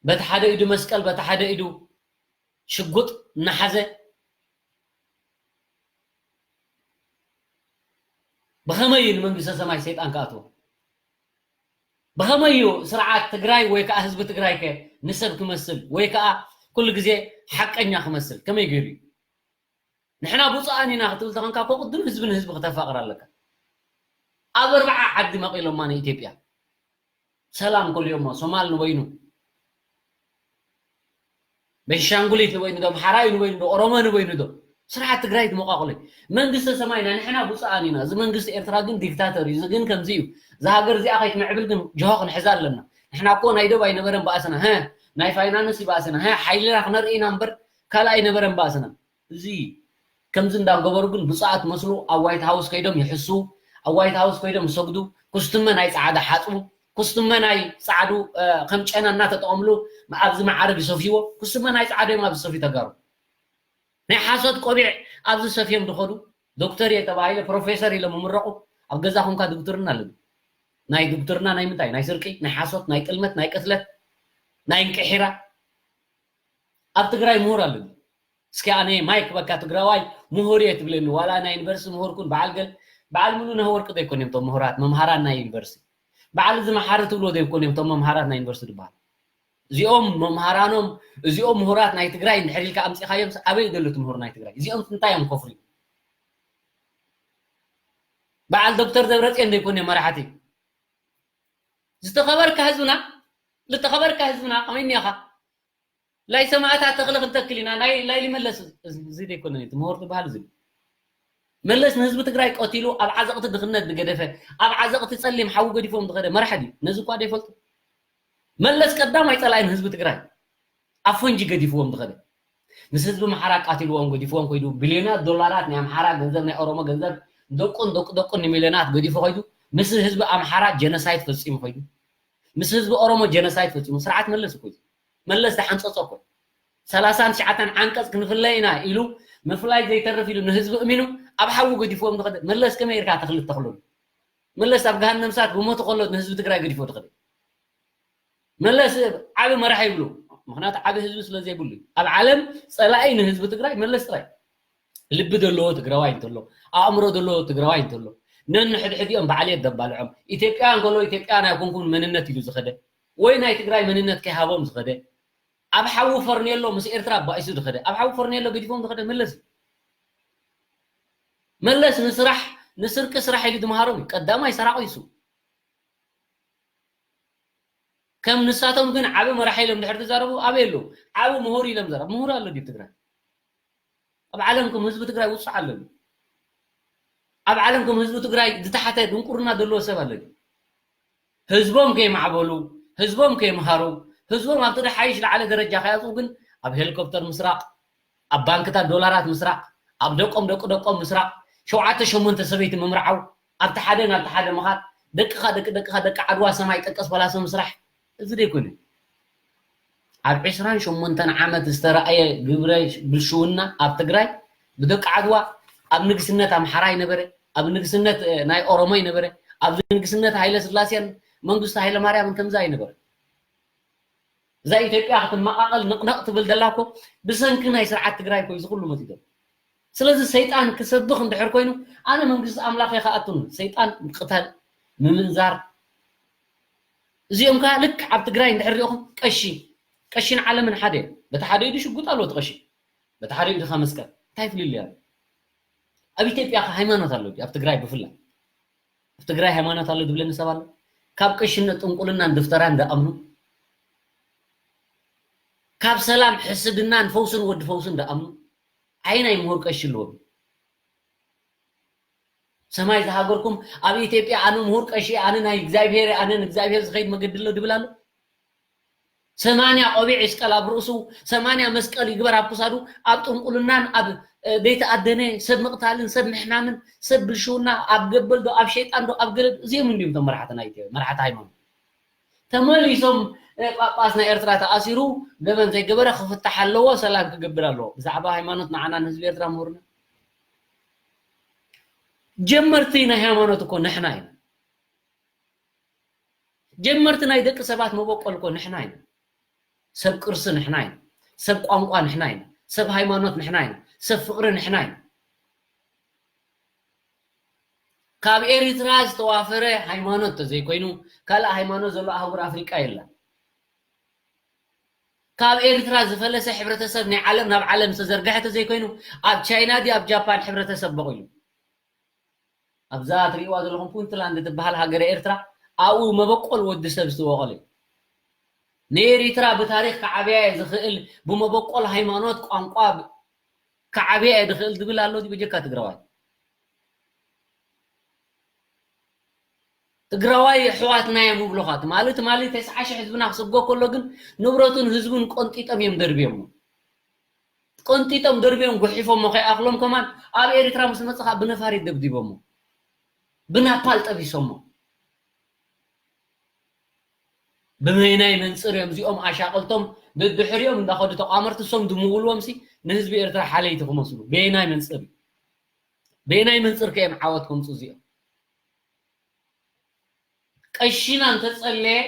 በቲ ሓደ ኢዱ መስቀል በቲ ሓደ ኢዱ ሽጉጥ እናሓዘ ብኸመይ እዩ ንመንግስተ ሰማይ ሰይጣን ክኣትዎ? ብኸመይ እዩ ስርዓት ትግራይ ወይ ከዓ ህዝቢ ትግራይ ከ ንሰብ ክመስል ወይ ከዓ ኩሉ ግዜ ሓቀኛ ክመስል ከመይ ገይሩ እዩ? ንሕና ብፁዓን ኢና ክትብል ተኾንካ እኮ ቅድም ህዝቢ ንህዝቢ ክተፋቕር ኣለካ። ኣብ ኣርባዓ ዓዲ መቒሎማ ንኢትዮጵያ ሰላም ኮልዮሞ ሶማል ንበይኑ ቤንሻንጉሊት ንበይኑ ዶ ኣምሓራ እዩ ንበይኑ ዶ ኦሮሞ ንበይኑ ዶ ስርዓት ትግራይ ትመቋቑሎ እዩ። መንግስተ ሰማይና ንሕና ብፁዓን ኢና። እዚ መንግስቲ ኤርትራ ግን ዲክታተር እዩ። እዚ ግን ከምዚ እዩ። እዛ ሃገር እዚኣ ከይትምዕብል ግን ጅሆ ክንሕዛ ኣለና። ንሕና እኮ ናይ ዶብ ኣይነበረን ባእስና፣ ሀ ናይ ፋይናንስ እዩ ባእስና፣ ሀ ሓይልና ክነርኢ ኢና እምበር ካልእ ኣይነበረን ባእስና። እዚ ከምዚ እንዳገበሩ ግን ብፁዓት መስሉ ኣብ ዋይት ሃውስ ከይዶም ይሕሱ፣ ኣብ ዋይት ሃውስ ከይዶም ይሰግዱ፣ ኩስትመ ናይ ፃዕዳ ሓፅቡ፣ ኩስትመ ናይ ፃዕዱ ከም ጨና እናተጠቐምሉ ኣብዚ መዓርግ ይሰፍይዎ፣ ኩስትመ ናይ ፃዕዱ እዮም ኣብዚ ሰፍዩ ተጋሩ። ናይ ሓሶት ቆቢዕ ኣብዚ ሰፍዮም ዝኸዱ ዶክተር እየ ተባሂለ ፕሮፌሰር ኢሎም ምምረቑ ኣብ ገዛ ኮንካ ድግትርና ኣለኒ። ናይ ድግትርና ናይ ምንታይ ናይ ስርቂ ናይ ሓሶት ናይ ጥልመት ናይ ቅትለት ናይ እንቅሒራ ኣብ ትግራይ ምሁር ኣለኒ። እስኪ ኣነ ማይክ በካ ትግራዋይ ምሁር እየ ትብለኒ ዋላ ናይ ዩኒቨርሲቲ ምሁር ኩን በዓል ገል በዓል ምሉ ነህ ወርቂ ዘይኮን እዮም ቶም ምሁራት መምሃራን ናይ ዩኒቨርሲቲ በዓል እዚ መሓሪ ትብሎ ዘይኮን እዮም ቶም መምሃራት ናይ ዩኒቨርሲቲ ዝበሃል እዚኦም መምሃራኖም እዚኦም ምሁራት ናይ ትግራይ እንድሕር ኢልካ ኣምፂኻዮም ኣበይ ዘሎ እቲ ምሁር ናይ ትግራይ እዚኦም እንታይ እዮም ከፍሉ በዓል ዶክተር ደብረፅዮን ዘይኮን እዮም መራሕቲ ዝተኸበርካ ህዝብና ዝተኸበርካ ህዝብና ከመይ እኒኻ ናይ ሰማእታት ተኽሊ ክንተክል ኢና ናይ ላይ ሊመለስ እዚ ዘይኮነ ትምህርቱ ባህል ዝብል መለስ ንህዝቢ ትግራይ ቀቲሉ ኣብ ዓዘቕቲ ድኽነት ዝገደፈ ኣብ ዓዘቕቲ ፀሊም ሓዊ ገዲፎም ዝኸደ መራሒ ድዩ ነዚ እኳ ዘይፈልጡ መለስ ቀዳማይ ፀላኢ ንህዝቢ ትግራይ ኣብ ፈንጂ ገዲፍዎም ዝኸደ ምስ ህዝቢ ኣምሓራ ኣቃቲልዎም ገዲፍዎም ከይዱ ቢልዮናት ዶላራት ናይ ኣምሓራ ገንዘብ ናይ ኦሮሞ ገንዘብ ደቁን ደቂ ደቁን ንሚልዮናት ገዲፉ ከይዱ ምስ ህዝቢ ኣምሓራ ጀነሳይድ ፈፂሙ ከይዱ ምስ ህዝቢ ኦሮሞ ጀነሳይድ ፈፂሙ ስርዓት መለስ እኮ እዩ መለስ ዝሓንፀፆ እኮ ሰላሳን ትሽዓተን ዓንቀፅ ክንፍለ ኢና ኢሉ ምፍላይ ዘይተርፍ ኢሉ ንህዝቢ እሚኑ ኣብ ሓዊ ገዲፍዎም ዝኸደ መለስ ከመይ ኢልካ ተኽሊ ተኽልሉ መለስ ኣብ ገሃነም እሳት ብሞቱ ከሎ ንህዝቢ ትግራይ ገዲፍዎ ዝኸደ መለስ ዓቢ መራሒ ይብሉ ምኽንያቱ ዓቢ ህዝቢ ስለ ዘይብሉ እዩ። ኣብ ዓለም ጸላኢ ንህዝቢ ትግራይ መለስ ጥራይ። ልቢ ዘለዎ ትግራዋይ እንተሎ፣ ኣእምሮ ዘለዎ ትግራዋይ እንተሎ፣ ነንሕድሕዲኦም ባዕልየት ደባልዖም። ኢትዮጵያውያን ከሎ ኢትዮጵያውያን ኣይኮንኩን መንነት ኢሉ ዝኸደ፣ ወይ ናይ ትግራይ መንነት ከይሃቦም ዝኸደ፣ ኣብ ሓዊ ፈርኔሎ ምስ ኤርትራ ኣባኢሱ ዝኸደ፣ ኣብ ሓዊ ፈርኔሎ ገዲፎም ዝኸደ መለስ እዩ። መለስ ንስራሕ፣ ንስርቂ ስራሕ ኢሉ ዝምሃሮም እዩ። ቀዳማይ ሰራቒ እሱ። ከም ንሳቶም ግን ዓቢ መራሒ ኢሎም ድሕር ዝዛረቡ ኣበይ ኣለዉ? ዓቢ ምሁር ኢሎም ዘረብ ምሁር ኣሎ ድዩ ትግራይ? ኣብ ዓለም ከም ህዝቢ ትግራይ ውጹዕ ኣሎ ድዩ? ኣብ ዓለም ከም ህዝቢ ትግራይ ዝተሓተ ድንቁርና ዘለዎ ሰብ ኣሎ ድዩ? ህዝቦም ከይማዕበሉ፣ ህዝቦም ከይምሃሩ፣ ህዝቦም ኣብቲ ድሓይሽ ላዕለ ደረጃ ከያፅኡ ግን ኣብ ሄሊኮፕተር ምስራቕ፣ ኣብ ባንክታት ዶላራት ምስራቕ፣ ኣብ ደቆም ደቂ ደቆም ምስራቕ፣ ሸውዓተ ሸሞንተ ሰበይቲ ምምርዓው፣ ኣብቲ ሓደ ናብቲ ሓደ ምኻድ፣ ደቅኻ ደቂ ደቅኻ ደቂ ዓድዋ ሰማይ ጠቀስ ፈላሰ ምስራሕ፣ እዚ ደይኮነ። ኣብ ዕስራን ሸሞንተን ዓመት ዝተረኣየ ግብረ ብልሽውና ኣብ ትግራይ ብደቂ ዓድዋ ኣብ ንግስነት ኣምሓራ ይነበረ፣ ኣብ ንግስነት ናይ ኦሮሞ ይነበረ፣ ኣብ ንግስነት ሃይለ ስላሴን መንግስቱ ሃይለ ማርያምን ከምዛ ይነበረ። እዛ ኢትዮጵያ ክትመቓቐል ንቕነቕ ትብል ዘላ እኮ ብሰንኪ ናይ ስርዓት ትግራይ እኮ እዩ ዝኹሉ መፂቶም። ስለዚ ሰይጣን ክሰብኽ እንድሕር ኮይኑ ኣነ መንግስቲ ኣምላኽ እየ ክኣቱን ሰይጣን ምቕታል ምምንዛር እዚኦም ከኣ ልክ ኣብ ትግራይ እንድሕር ሪእኹም ቀሺ ቀሽን ዓለምን ሓደ እዮም። በቲ ሓደ ኢዱ ሽጉጥ ኣለዎ እቲ ቀሺ፣ በቲ ሓደ ኢዱ ከኣ መስቀል። እንታይ ፍልልይ ኣሎ? ኣብ ኢትዮጵያ ከ ሃይማኖት ኣሎ ድዩ? ኣብ ትግራይ ብፍላይ ኣብ ትግራይ ሃይማኖት ኣሎ ድብለኒ ሰብ ኣሎ? ካብ ቀሽነት ጥንቁልናን ድፍተራን ደኣምኑ፣ ካብ ሰላም ሕስድናን ፈውስን ወዲ ፈውስን ደኣምኑ፣ ዓይናይ ምሁር ቀሺ ኣለዎም። ሰማይ ዝሃገርኩም ኣብ ኢትዮጵያ ኣነ ምሁር ቀሺ ኣነ ናይ እግዚኣብሔር ኣነ ንእግዚኣብሔር ዝኸይድ መገዲ ኣሎ ድብል ኣሎ። ሰማንያ ቆቢዕ ይስቀል ኣብ ርእሱ፣ ሰማንያ መስቀል ይግበር ኣብ ክሳዱ፣ ኣብ ጥንቁልናን ኣብ ዘይተኣደነ ሰብ ምቕታልን ሰብ ምሕማምን ሰብ ብልሽውና ኣብ ገበል ዶ ኣብ ሸይጣን ዶ ኣብ ገለድ እዚኦም እንዲዮም እቶም መራሕቲ ናይ ኢትዮጵያ መራሕቲ ሃይማኖት። ተመሊሶም ጳጳስ ናይ ኤርትራ ተኣሲሩ ገበን ዘይገበረ ክፍታሕ ኣለዎ፣ ሰላም ክገብር ኣለዎ። ብዛዕባ ሃይማኖት ንዓና ንህዝቢ ኤርትራ ምሁርና ጀመርቲ ናይ ሃይማኖት እኮ ንሕና ኢና። ጀመርቲ ናይ ደቂ ሰባት መበቆል እኮ ንሕና ኢና። ሰብ ቅርሲ ንሕና ኢና። ሰብ ቋንቋ ንሕና ኢና። ሰብ ሃይማኖት ንሕና ኢና። ሰብ ፍቕሪ ንሕና ኢና። ካብ ኤሪትራ ዝተዋፈረ ሃይማኖት ተዘይኮይኑ ካልእ ሃይማኖት ዘሎ ኣህጉር ኣፍሪቃ የለን። ካብ ኤሪትራ ዝፈለሰ ሕብረተሰብ ናይ ዓለም ናብ ዓለም ዝተዘርግሐ ተዘይኮይኑ ኣብ ቻይና ድዩ ኣብ ጃፓን ሕብረተሰብ በቑሉ? ኣብዛ ትርእይዋ ዘለኹም ፑንትላንድ ትበሃል ሃገረ ኤርትራ ኣብኡ መበቆል ወዲ ሰብ ዝተወቐለ እዩ። ንኤሪትራ ብታሪኽ ክዓብያ እየ ዝኽእል ብመበቆል ሃይማኖት ቋንቋ ክዓብያ እየ ዝኽእል ዝብል ኣሎ ድዩ በጀካ ትግራዋይ? ትግራዋይ ኣሕዋትና እዮም ይብሉኻ። ትማሊ ትማሊ ተስዓ ሽሕ ህዝብና ክስጎ ከሎ ግን ንብረቱን ህዝቡን ቆንጢጦም እዮም ደርብዮሞ። ቆንጢጦም ደርብዮም ጉሒፎሞ ከይኣኽሎም ከማን ኣብ ኤሪትራ ምስ መጽኻ ብነፋሪት ደብዲቦሞ። ብናፓል ጠቢሶሞ። ብመይናይ መንጽር እዮም እዚኦም ኣሻቕልቶም ደድሕሪኦም እንዳኸዱ ተቋመርቲ እሶም ድምውልዎም ሲ ንህዝቢ ኤርትራ ሓለይቲ ክመስሉ በየናይ መንጽር እዩ? በየናይ መንጽር ከ እዮም ዓወት ከምጹ እዚኦም? ቀሺና እንተጸለየ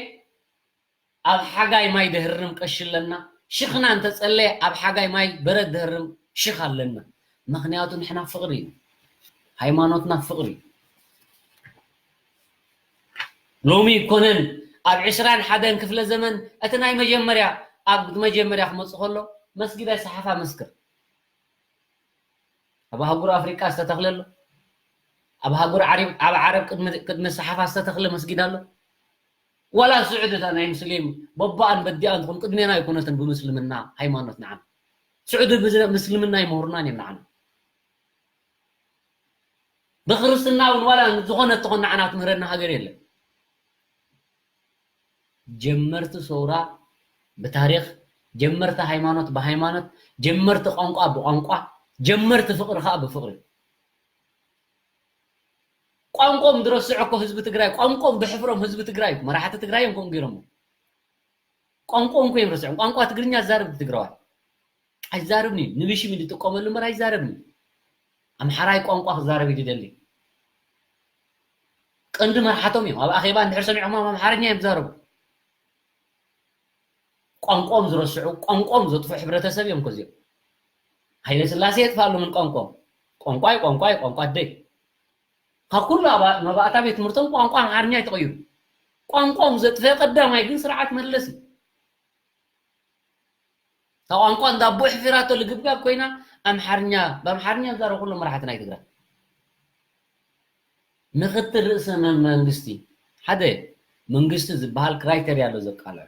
ኣብ ሓጋይ ማይ ደህርም ቀሺ ኣለና። ሽኽና እንተጸለየ ኣብ ሓጋይ ማይ በረድ ደህርም ሽኽ ኣለና። ምኽንያቱ ንሕና ፍቕሪ እዩ። ሃይማኖትና ፍቕሪ እዩ። ሎሚ ይኮነን ኣብ ዕስራን ሓደን ክፍለ ዘመን እቲ ናይ መጀመርያ ኣብ መጀመርያ ክመጽእ ከሎ መስጊድ ኣይሰሓፋ መስክር ኣብ ኣህጉር ኣፍሪቃ ዝተተኽለ ኣሎ። ኣብ ሃጉር ዓሪብ ኣብ ዓረብ ቅድሚ ቅድሚ ሰሓፋ ዝተተኽለ መስጊድ ኣሎ። ዋላ ስዑድ እታ ናይ ሙስሊም በቦኣን በዲኣን ትኹን ቅድሜና ኣይኮነትን ብምስልምና ሃይማኖት ንዓና። ስዑድ ብዝ- ምስልምና ይምህሩናን እዮም ንዓና። ብክርስትና እውን ዋላ ዝኾነ ትኾን ንዓና ትምህረና ሃገር የለን። ጀመርቲ ሰውራ ብታሪኽ፣ ጀመርቲ ሃይማኖት ብሃይማኖት፣ ጀመርቲ ቋንቋ ብቋንቋ፣ ጀመርቲ ፍቕሪ ከዓ ብፍቕሪ። ቋንቋኦም ዝረስዑ እኮ ህዝቢ ትግራይ፣ ቋንቋኦም ድሕፍሮም ህዝቢ ትግራይ፣ መራሕቲ ትግራይ እዮም ከምኡ ገይሮሞ። ቋንቋኦም እኮ እዮም ረስዖም። ቋንቋ ትግርኛ ዝዛረብ ትግራዋይ ኣይዛረብን እዩ። ንብሽም እዩ ዝጥቀመሉ እምበር ኣይዛረብን እዩ። ኣምሓራይ ቋንቋ ክዛረብ እዩ ዝደሊ። ቀንዲ መርሓቶም እዮም። ኣብ ኣኼባ እንድሕር ሰሚዕኹም ኣብ ኣምሓርኛ እዮም ዝዛረቡ። ቋንቋኦም ዝረስዑ፣ ቋንቋኦም ዘጥፍኡ ሕብረተሰብ እዮም እኮ እዚኦም። ሃይለ ስላሴ የጥፋሉ ምን ቋንቋኦም። ቋንቋይ፣ ቋንቋይ፣ ቋንቋ ኣደይ። ካብ ኩሉ ኣባ-፣ መባእታ ቤት ትምህርቶም ቋንቋ ኣምሓርኛ እዩ ተቐይሩ። ቋንቋኦም ዘጥፈ ቀዳማይ ግን ስርዓት መለስ እዩ። እታ ቋንቋ እንዳ ኣቦ ሕፊራቶ ልግብጋብ ኮይና ኣምሓርኛ፣ ብኣምሓርኛ ዝዛረቡ ኩሎም መራሕቲ ናይ ትግራይ። ምኽትል ርእሰ መ-፣ መንግስቲ፣ ሓደ መንግስቲ ዝበሃል ክራይተርያ ኣሎ ዘቃልዕ።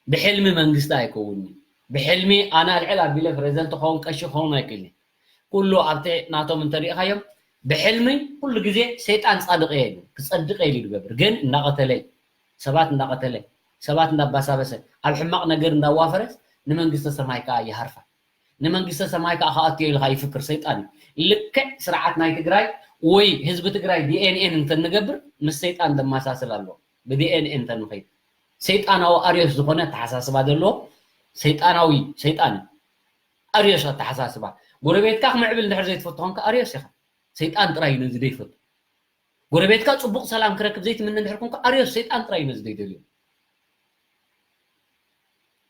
ብሕልሚ መንግስቲ ኣይከውንን። ብሕልሚ ኣነ ኣልዕል ኣቢለ ፕሬዚደንት ክኸውን ቀሺ ክኸውን ኣይክእልን። ኩሉ ኣብቲ ናቶም እንተሪእኻዮም ብሕልሚ ኩሉ ግዜ ሰይጣን ጻድቕ እየ ኢሉ፣ ክጸድቕ እየ ኢሉ ዝገብር። ግን እንዳቐተለ፣ ሰባት እንዳቐተለ፣ ሰባት እንዳባሳበሰ፣ ኣብ ሕማቕ ነገር እንዳዋፈረስ ንመንግስተ ሰማይ ከኣ ይሃርፋ። ንመንግስተ ሰማይ ከኣ ክኣቱ እየ ኢልካ ይፍክር ሰይጣን እዩ። ልክዕ ስርዓት ናይ ትግራይ ወይ ህዝቢ ትግራይ ዲ ኤን ኤን እንተንገብር ምስ ሰይጣን ዘመሳስል ኣሎ። ብ ዲ ኤን ኤን እንተንኸይድ ሰይጣናዊ ኣርዮስ ዝኾነ ኣተሓሳስባ ዘለዎ ሰይጣናዊ ሰይጣን እዩ። ኣርዮስ ኣተሓሳስባ። ጎረቤትካ ክምዕብል እንድሕር ዘይትፈቱ ኮንካ ኣርዮስ ኢኻ። ሰይጣን ጥራይ እዩ ነዚ ዘይፈቱ። ጎረቤትካ ጽቡቕ ሰላም ክረክብ ዘይትምነ እንድሕር ኮንካ ኣርዮስ ሰይጣን ጥራይ እዩ ነዚ ዘይደልዮ።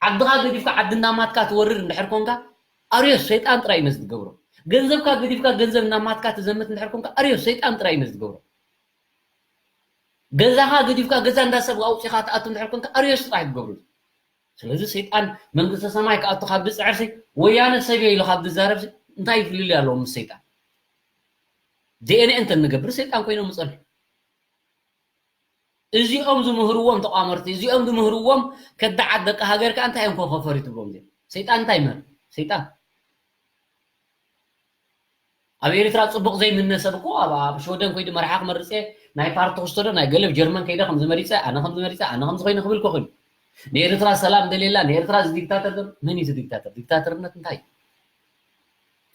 ዓድኻ ገዲፍካ ዓዲ እናማትካ ትወርር እንድሕር ኮንካ ኣርዮስ ሰይጣን ጥራይ እዩ ነዚ ዝገብሮ። ገንዘብካ ገዲፍካ ገንዘብ እናማትካ ትዘምት እንድሕር ኮንካ ኣርዮስ ሰይጣን ጥራይ እዩ ነዚ ዝገብሮ። ገዛኻ ገዲፍካ ገዛ እንዳሰብ ኣውጺኻ ትኣቱ እንድሕር ኮንካ ኣርዮስ ጥራይ እዩ ዝገብሮ። ስለዚ ሰይጣን መንግስተ ሰማይ ክኣቱ ካብ ዝጽዕርሲ ወያነ ሰብ እየ ኢሉ ካብ ዝዛረብሲ እንታይ ፍልልይ ኣለዎ ምስ ሰይጣን? ዲ ኤን ኤ እንተንገብር ሰይጣን ኮይኖም ይጸንሑ። እዚኦም ዝምህርዎም ተቋመርቲ፣ እዚኦም ዝምህርዎም ከዳዓት ደቂ ሃገር ከኣ እንታይ እዮም ኮኸፈሪ ትብሎም እዚኦም? ሰይጣን እንታይ ይምህር? ሰይጣን። ኣብ ኤርትራ ጽቡቕ ዘይምነ ሰብ እኮ ኣብ፣ ኣብ ሽወደን ከይዱ መርሓ ክመርጽ እየ፣ ናይ ፓርቲ ክስቶ ዶ ናይ ገለ ጀርመን ከይደ ከምዚ መሪጸ፣ ኣነ ከምዚ መሪጸ፣ ኣነ ከምዚ ኮይነ ክብል እኮ ኮይኑ። ንኤርትራ ሰላም ደልየላ፣ ንኤርትራ እዚ ዲክታተር ዶ-፣ መን እዩ እዚ ዲክታተር? ዲክታተርነት እንታይ እዩ?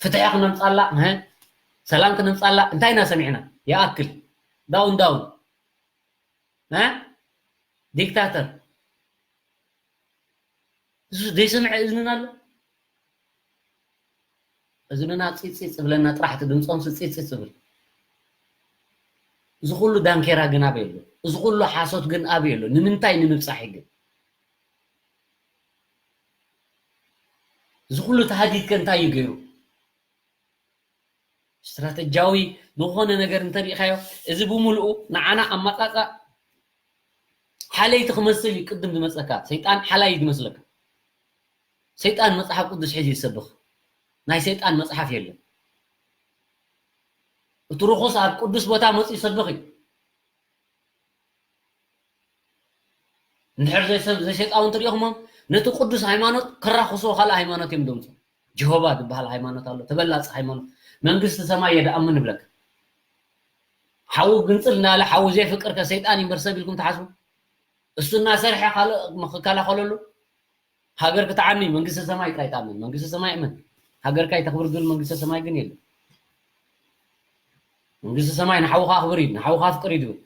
ፍትሒ ክነምጻላ፣ እ? ሰላም ክነምጻላ እንታይ ኢና ሰሚዕና? ይኣክል። ዳውን ዳውን። እ? ዲክታተር። እዚ ዘይሰምዐ እዝንና ኣሎ? እዝንና ጺጽ ዝብለና ጥራሕ እቲ ድምጾምሲ ጺጽ ዝብል። እዚ ኩሉ ዳንኬራ ግን ኣበይ ኣሎ? እዚ ኩሉ ሓሶት ግን ኣበይ ኣሎ? ንምንታይ ንምብጻሕ ግን? እዚ ኩሉ ተሃዲድ ከ እንታይ እዩ ገይሩ? ስትራተጂያዊ ዝኾነ ነገር እንተሪኢኻዮ፣ እዚ ብምልኡ ንዓና ኣመጻጽኣ ሓለይቲ ክመስል እዩ ቅድም ዝመጸካ። ሰይጣን ሓላይ እዩ ዝመስለካ። ሰይጣን መጽሓፍ ቅዱስ ሒዙ ይሰብኽ። ናይ ሰይጣን መጽሓፍ የለን። እቲ ርኹስ ኣብ ቅዱስ ቦታ መጺኡ ይሰብኽ እዩ። እንድሕር ዘይሰብ-፣ ዘይሰይጣውንቲ ሪኢኹሞም፣ ነቲ ቅዱስ ሃይማኖት ከራኽስዎ ካልእ ሃይማኖት እዮም ደምጹ። ጀሆባ ዝበሃል ሃይማኖት ኣሎ፣ ተበላጺ ሃይማኖት። መንግስቲ ሰማይ እየ ድኣምን ይብለካ። ሓዉ ግንጽል እናበለ ሓዉ ዘይፍቅር ከ ሰይጣን እዩ እምበር ሰብ ኢልኩም ትሓስቡ? እሱ እናሰርሐ ካልእ ክከላኸለሉ? ሃገር ክትዓኒ መንግስተ ሰማይ ጥራይ ትኣምን። መንግስተ ሰማይ እመን። ሃገርካ ይተኽብር ዝብል መንግስተ ሰማይ ግን የለን። መንግስተ ሰማይ ንሓውኻ ኣኽብር እዩ፣ ንሓውኻ ኣፍቅር እዩ ዝብል።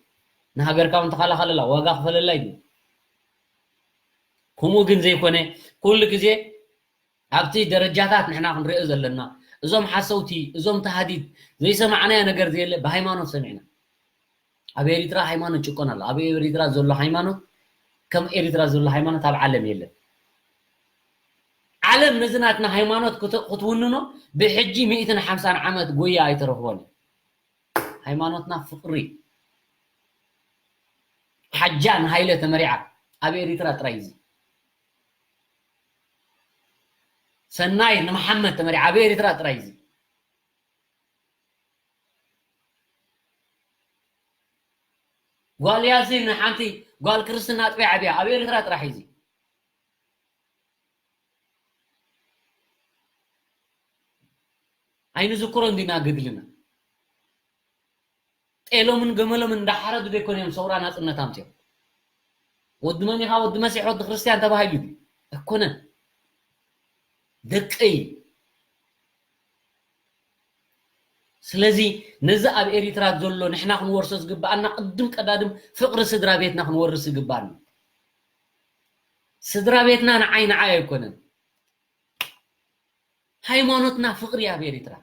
ንሃገርካ እውን ተኸላኸለላ፣ ዋጋ ክፈለላ እዩ ዝብል። ከምኡ ግን ዘይኮነ፣ ኩሉ ግዜ ኣብቲ ደረጃታት ንሕና ክንሪኦ ዘለና፣ እዞም ሓሰውቲ፣ እዞም ተሃዲድ፣ ዘይሰማዕናዮ ነገር ዘየለ ብሃይማኖት ሰሚዕና። ኣብ ኤሪትራ ሃይማኖት ጭቆና ኣሎ። ኣብ ኤሪትራ ዘሎ ሃይማኖት፣ ከም ኤሪትራ ዘሎ ሃይማኖት ኣብ ዓለም የለን። ዓለም ነዚ ናትና ሃይማኖት ክት-፣ ክትውንኖ ብሕጂ ሚእትን ሓምሳን ዓመት ጎያ ኣይትረኽቦን። ሃይማኖትና ፍቕሪ። ሓጃ ንሃይለ ተመሪዓ ኣብ ኤሪትራ ጥራይ እዚ። ሰናይ ንመሓመድ ተመሪዓ ኣብ ኤሪትራ ጥራይ እዚ። ጓል ያሲን ሓንቲ ጓል ክርስትና ኣጥቢያ ዓብያ ኣብ ኤርትራ ጥራሕ እዚ። ኣይንዝክሮን ዲና ገድልና? ጤሎምን ገመሎምን እንዳሓረዱ ደይኮን እዮም ሰውራ ናጽነት ኣምጽኦም። ወዲ መን ኢኻ? ወዲ መሲሕ፣ ወዲ ክርስትያን ተባሂሉ ድዩ? ኣይኮነን። ደቀይ። ስለዚ ነዚ ኣብ ኤሪትራ ዘሎ ንሕና ክንወርሶ ዝግብኣና ቅድም ቀዳድም ፍቕሪ ስድራ ቤትና ክንወርስ ይግብኣና። ስድራ ቤትና ንዓይ ንዓይ ኣይኮነን። ሃይማኖትና ፍቕሪ ኣብ ኤሪትራ።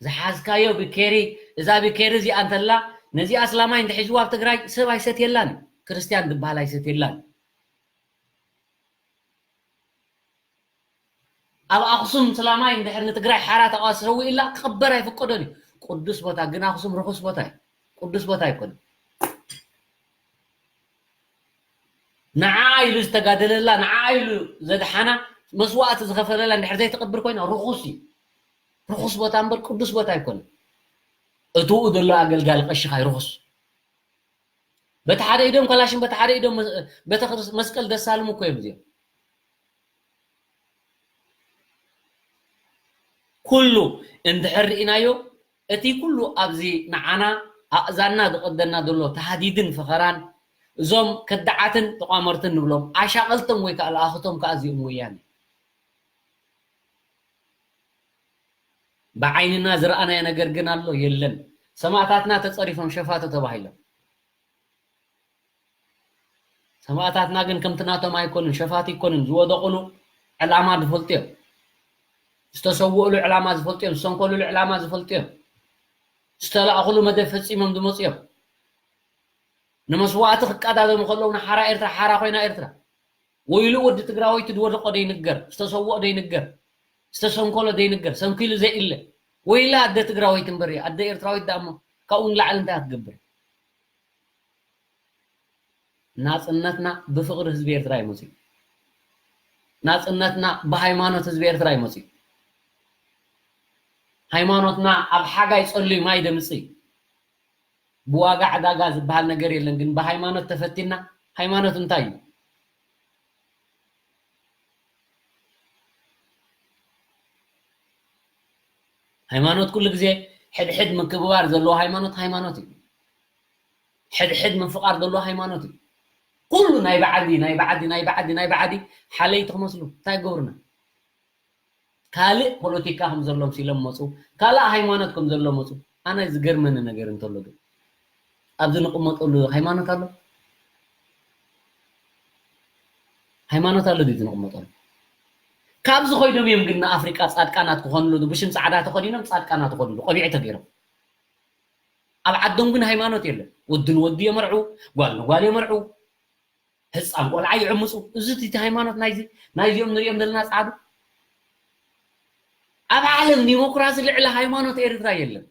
ዝሓዝካዮ ብኬሪ፣ እዛ ብኬሪ እዚኣ እንተላ፣ ነዚ ኣስላማይ እንተሒዝዋ ኣብ ትግራይ ሰብ ኣይሰትየላን እዩ። ክርስትያን ዝበሃል ኣይሰትየላን እዩ። ኣብ ኣኽሱም ስላማይ እንድሕር ንትግራይ ሓራ ተቃዋሲ ሰዊእላ ክቕበር ኣይፍቀዶን እዩ። ቅዱስ ቦታ ግን ኣኽሱም ርኹስ ቦታ እዩ። ቅዱስ ቦታ ኣይኮነን። ንዓ ኢሉ ዝተጋደለላ፣ ንዓ ኢሉ ዘድሓና፣ መስዋእቲ ዝኸፈለላ እንድሕር ዘይትቕብር ኮይና ርኹስ እዩ። ርኹስ ቦታ እምበር ቅዱስ ቦታ ኣይኮነን። እትኡ ዘሎ ኣገልጋሊ ቀሺኻ እዩ ርኹስ። በቲ ሓደ ኢዶም ከላሽን በቲ ሓደ ኢዶም መ- ቤተክርስ- መስቀል ደሳልሙ እኮ እዮም እዚኦም። ኩሉ እንድሕር ርኢናዮ፣ እቲ ኩሉ ኣብዚ ንዓና ኣእዛንና ዝቐደና ዘሎ ተሃዲድን ፈኸራን፣ እዞም ከዳዓትን ተቋመርትን ንብሎም ኣሻቐልቶም ወይ ከዓ ለኣኽቶም ከዓ እዚኦም ወያነ። ብዓይንና ዝረኣናዮ ነገር ግን ኣሎ የለን። ሰማእታትና ተጸሪፎም ሸፋቱ ተባሂሎም። ሰማእታትና ግን ከምቲ ናቶም ኣይኮኑን፣ ሸፋቱ ኣይኮኑን። ዝወደቑሉ ዕላማ ዝፈልጡ እዮም። ዝተሰውእሉ ዕላማ ዝፈልጡ እዮም። ዝሰንከሉሉ ዕላማ ዝፈልጡ እዮም። ዝተላእኹሉ መደብ ፈጺሞም ዝመፁ እዮም። ንመስዋእቲ ክቀዳደሙ ከለዉ ንሓራ ኤርትራ ሓራ ኮይና ኤርትራ። ወይሉ ወዲ ትግራወይቲ ዝወደቆ ዘይንገር፣ ዝተሰወኦ ዘይንገር፣ ዝተሰንከሎ ዘይንገር፣ ሰንኪሉ ዘይእለ። ወይላ ኣደ ትግራወይቲ እምበር እዩ። ኣደ ኤርትራዊት ደኣ እሞ ካብኡ ንላዕሊ እንታይ ክትገብር? ናጽነትና ብፍቕሪ ህዝቢ ኤርትራ እዩ መጺኡ። ናጽነትና ብሃይማኖት ህዝቢ ኤርትራ እዩ መጺኡ። ሃይማኖትና ኣብ ሓጋይ ጸልዩ ማይ ደምጽእ እዩ። ብዋጋ ዕዳጋ ዝበሃል ነገር የለን፣ ግን ብሃይማኖት ተፈቲና፣ ሃይማኖት እንታይ እዩ? ሃይማኖት ኩሉ ግዜ ሕድሕድ ምክብባር ዘለዎ ሃይማኖት፣ ሃይማኖት እዩ። ሕድሕድ ምፍቃር ዘለዎ ሃይማኖት እዩ። ኩሉ ናይ ብዓዲ፣ ናይ ብዓዲ፣ ናይ ብዓዲ፣ ናይ ብዓዲ ሓለይቲ ክመስሉ እንታይ ይገብሩና? ካልእ ፖለቲካ ከም ዘሎ መሲሎም መፁ፣ ካልእ ሃይማኖት ከም ዘሎ መፁ። ኣነ ዝገርመኒ ነገር እንተሎ ግን ኣብዚ ንቕመጠሉ ሃይማኖት ኣሎ? ሃይማኖት ኣሎ ድዩ ዝንቕመጠሉ? ካብዚ ኮይኖም እዮም ግን ንኣፍሪቃ ጻድቃናት ክኾንሉ፣ ብሽም ጻዕዳ ተኸዲኖም ጻድቃናት ክኾንሉ፣ ቆቢዕ ተገይሮም። ኣብ ዓዶም ግን ሃይማኖት የለን። ወዲ ንወዲ የመርዑ፣ ጓል ንጓል የመርዑ፣ ህፃን ቆልዓ ይዕምፁ። እዚ እቲ ሃይማኖት ናይዚ፣ ናይዚኦም ንሪኦም ዘለና ጻዕዱ። ኣብ ዓለም ዲሞክራሲ ልዕሊ ሃይማኖት ኤርትራ የለን።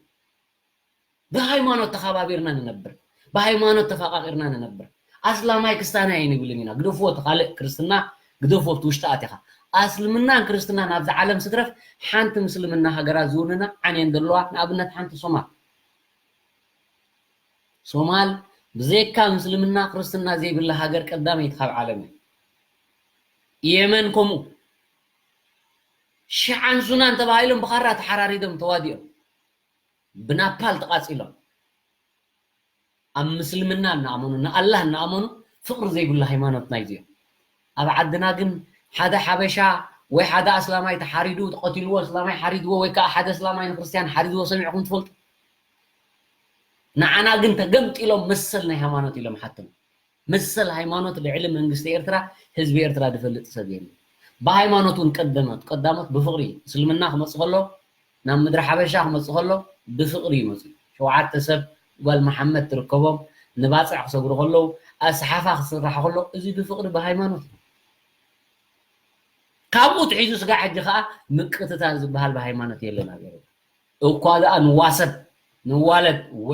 ብሃይማኖት ተኸባቢርና ንነብር፣ ብሃይማኖት ተፈቃቂርና ንነብር። ኣስላማይ ክስታናይ ኣይንብልን ኢና። ግደፍዎ እቲ ካልእ ክርስትና፣ ግደፍዎ ኣብቲ ውሽጢ ኣቲኻ። ኣስልምናን ክርስትናን ኣብዚ ዓለም ስድረፍ ሓንቲ ምስልምና ሃገራት ዝውንና ዓንየን ዘለዋ፣ ንኣብነት ሓንቲ ሶማል። ሶማል ብዘይካ ምስልምና ክርስትና ዘይብላ ሃገር ቀዳመይቲ ካብ ዓለም እያ። የመን ከምኡ። ሽዓን ሱናን ተባሂሎም ብኻራ ተሓራሪዶም ተዋዲኦም። ብናፓል ተቓጺሎም። ኣብ ምስልምና እናኣመኑ፣ ንኣላህ እናኣመኑ ፍቕሪ ዘይብሉ ሃይማኖት ናይዚኦም። ኣብ ዓድና ግን ሓደ ሓበሻ ወይ ሓደ ኣስላማይ ተሓሪዱ፣ ተቐቲልዎ፣ ኣስላማይ ሓሪድዎ ወይ ከዓ ሓደ ኣስላማይ ንክርስትያን ሓሪድዎ ሰሚዕኹም ትፈልጡ? ንዓና ግን ተገምጢሎም መሰል ናይ ሃይማኖት ኢሎም ሓቶም። መሰል ሃይማኖት ልዕሊ መንግስቲ ኤርትራ፣ ህዝቢ ኤርትራ ዝፈልጥ ሰብ የለን። ብሃይማኖት እውን ቀደሞት፣ ቀዳሞት ብፍቕሪ፣ እስልምና ክመጽእ ከሎ፣ ናብ ምድሪ ሓበሻ ክመጽእ ከሎ ብፍቕሪ ይመጹ። ሸውዓተ ሰብ ጓል መሓመድ ትርከቦም፣ ንባጽዕ ክሰግሩ ከለዉ፣ ኣስሓፋ ክስራሕ ከሎ፣ እዚ ብፍቕሪ ብሃይማኖት እዩ። ካብኡ ትሒዙ ስጋዕ ሕጂ ከኣ ምቅትታል ዝበሃል ብሃይማኖት የለን ኣብ ኤርትራ። እኳ ደኣ ንዋሰብ፣ ንዋለድ፣ እወ፣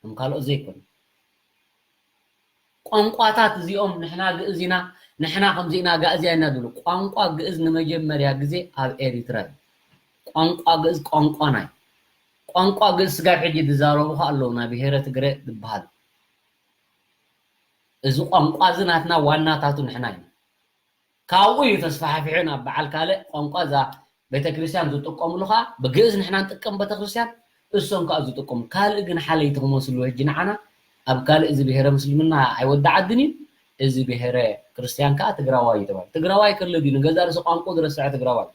ከም ካልኦት ዘይኮነ። ቋንቋታት እዚኦም ንሕና ግእዝ ኢና፣ ንሕና ከምዚ ኢና፣ ጋእዝያ ኢና ዝብሉ። ቋንቋ ግእዝ ንመጀመርያ ግዜ ኣብ ኤሪትራ እዩ። ቋንቋ ግእዝ ቋንቋና እዩ። ቋንቋ ግእዝ ስጋብ ሕጂ ዝዛረቡ ከ ኣለዉ፣ ናይ ብሄረ ትግረ ዝበሃሉ። እዚ ቋንቋ እዚ ናትና ዋናታቱ ንሕና ኢና። ካብኡ እዩ ተስፋሕፊሑ ናብ በዓል ካልእ ቋንቋ እዛ ቤተክርስትያን ዝጥቀምሉ ከዓ ብግእዝ ንሕና ንጥቀም ቤተክርስትያን፣ እሶም ከዓ ዝጥቀሙ። ካልእ ግን ሓለይቲ ክመስሉ ሕጂ ንዓና ኣብ ካልእ እዚ ብሄረ ምስልምና ኣይወዳዓድን እዩ፣ እዚ ብሄረ ክርስትያን ከዓ ትግራዋይ እዩ ተባሂሉ። ትግራዋይ ከሎ ድዩ ንገዛእ ርእሱ ቋንቋ ዝረስዐ ትግራዋይ?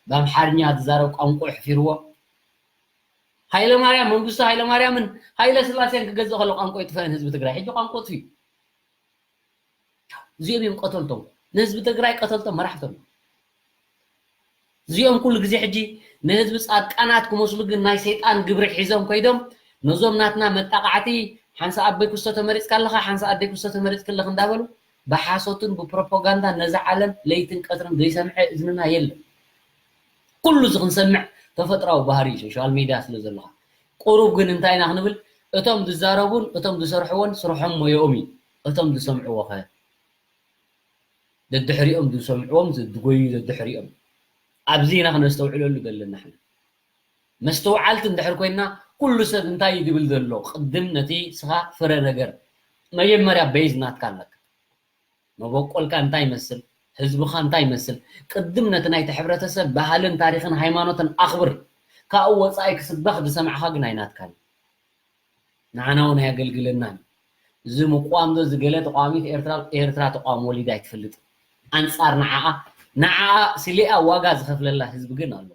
ብኣምሓርኛ ዝዛረብ ቋንቋ ኣሕፊርዎ። ሃይለማርያም፣ መንግስቱ ሃይለማርያምን ሃይለ ስላሴን ክገዝእ ከሎ ቋንቋ ይጥፈእን ህዝቢ ትግራይ። ሕጂ ቋንቋ ጥፊኡ። እዚኦም እዮም ቀተልቶም። ንህዝቢ ትግራይ ቀተልቶም መራሕቶም። እዚኦም ኩሉ ግዜ ሕጂ ንህዝቢ ጻድቃናት ክመስሉ ግን ናይ ሰይጣን ግብሪ ሒዞም ከይዶም ነዞም ናትና መጣቃዕቲ ሓንሳ ኣቦይ ክስቶ ተመሪጽካ ኣለኻ፣ ሓንሳ ኣደይ ክስቶ ተመሪጽክ ኣለኽ እንዳበሉ ብሓሶትን ብፕሮፓጋንዳን ነዚ ዓለም ለይትን ቀትርን ዘይሰምዐ እዝንና የለን። ኩሉ እዚ ክንሰምዕ ተፈጥራዊ ባህሪ እዩ፣ ሶሻል ሚድያ ስለ ዘለኻ። ቁሩብ ግን እንታይ ኢና ክንብል? እቶም ዝዛረቡን እቶም ዝሰርሕዎን ስርሖም ሞያኦም እዩ። እቶም ዝሰምዕዎ ኸ? ደድሕሪኦም ዝሰምዕዎም፣ ዝጎዩ ደድሕሪኦም። ኣብዚ ኢና ክነስተውዕለሉ ዘለና ንሕና። መስተውዓልቲ እንድሕር ኮይንና፣ ኩሉ ሰብ እንታይ እዩ ዝብል ዘሎ? ቅድም ነቲ ስኻ ፍረ ነገር፣ መጀመርያ ቤዝ ናትካ ኣለካ። መበቆልካ እንታይ ይመስል? ህዝብኻ እንታይ ይመስል? ቅድም ነቲ ናይቲ ሕብረተሰብ ባህልን ታሪኽን ሃይማኖትን ኣኽብር። ካብኡ ወጻኢ ክስበኽ ዝሰማዕኻ ግን ኣይናትካን። ንዓና እውን ኣየገልግለናን። እዚ ምቋም ዶ ዝገለ ተቋሚት ኤርትራ፣ ኤርትራ ተቋም ወሊዳ ኣይትፈልጥን። ኣንጻር ንዓኣ፣ ንዓኣ ስሊኣ ዋጋ ዝኸፍለላ ህዝቢ ግን ኣሎ።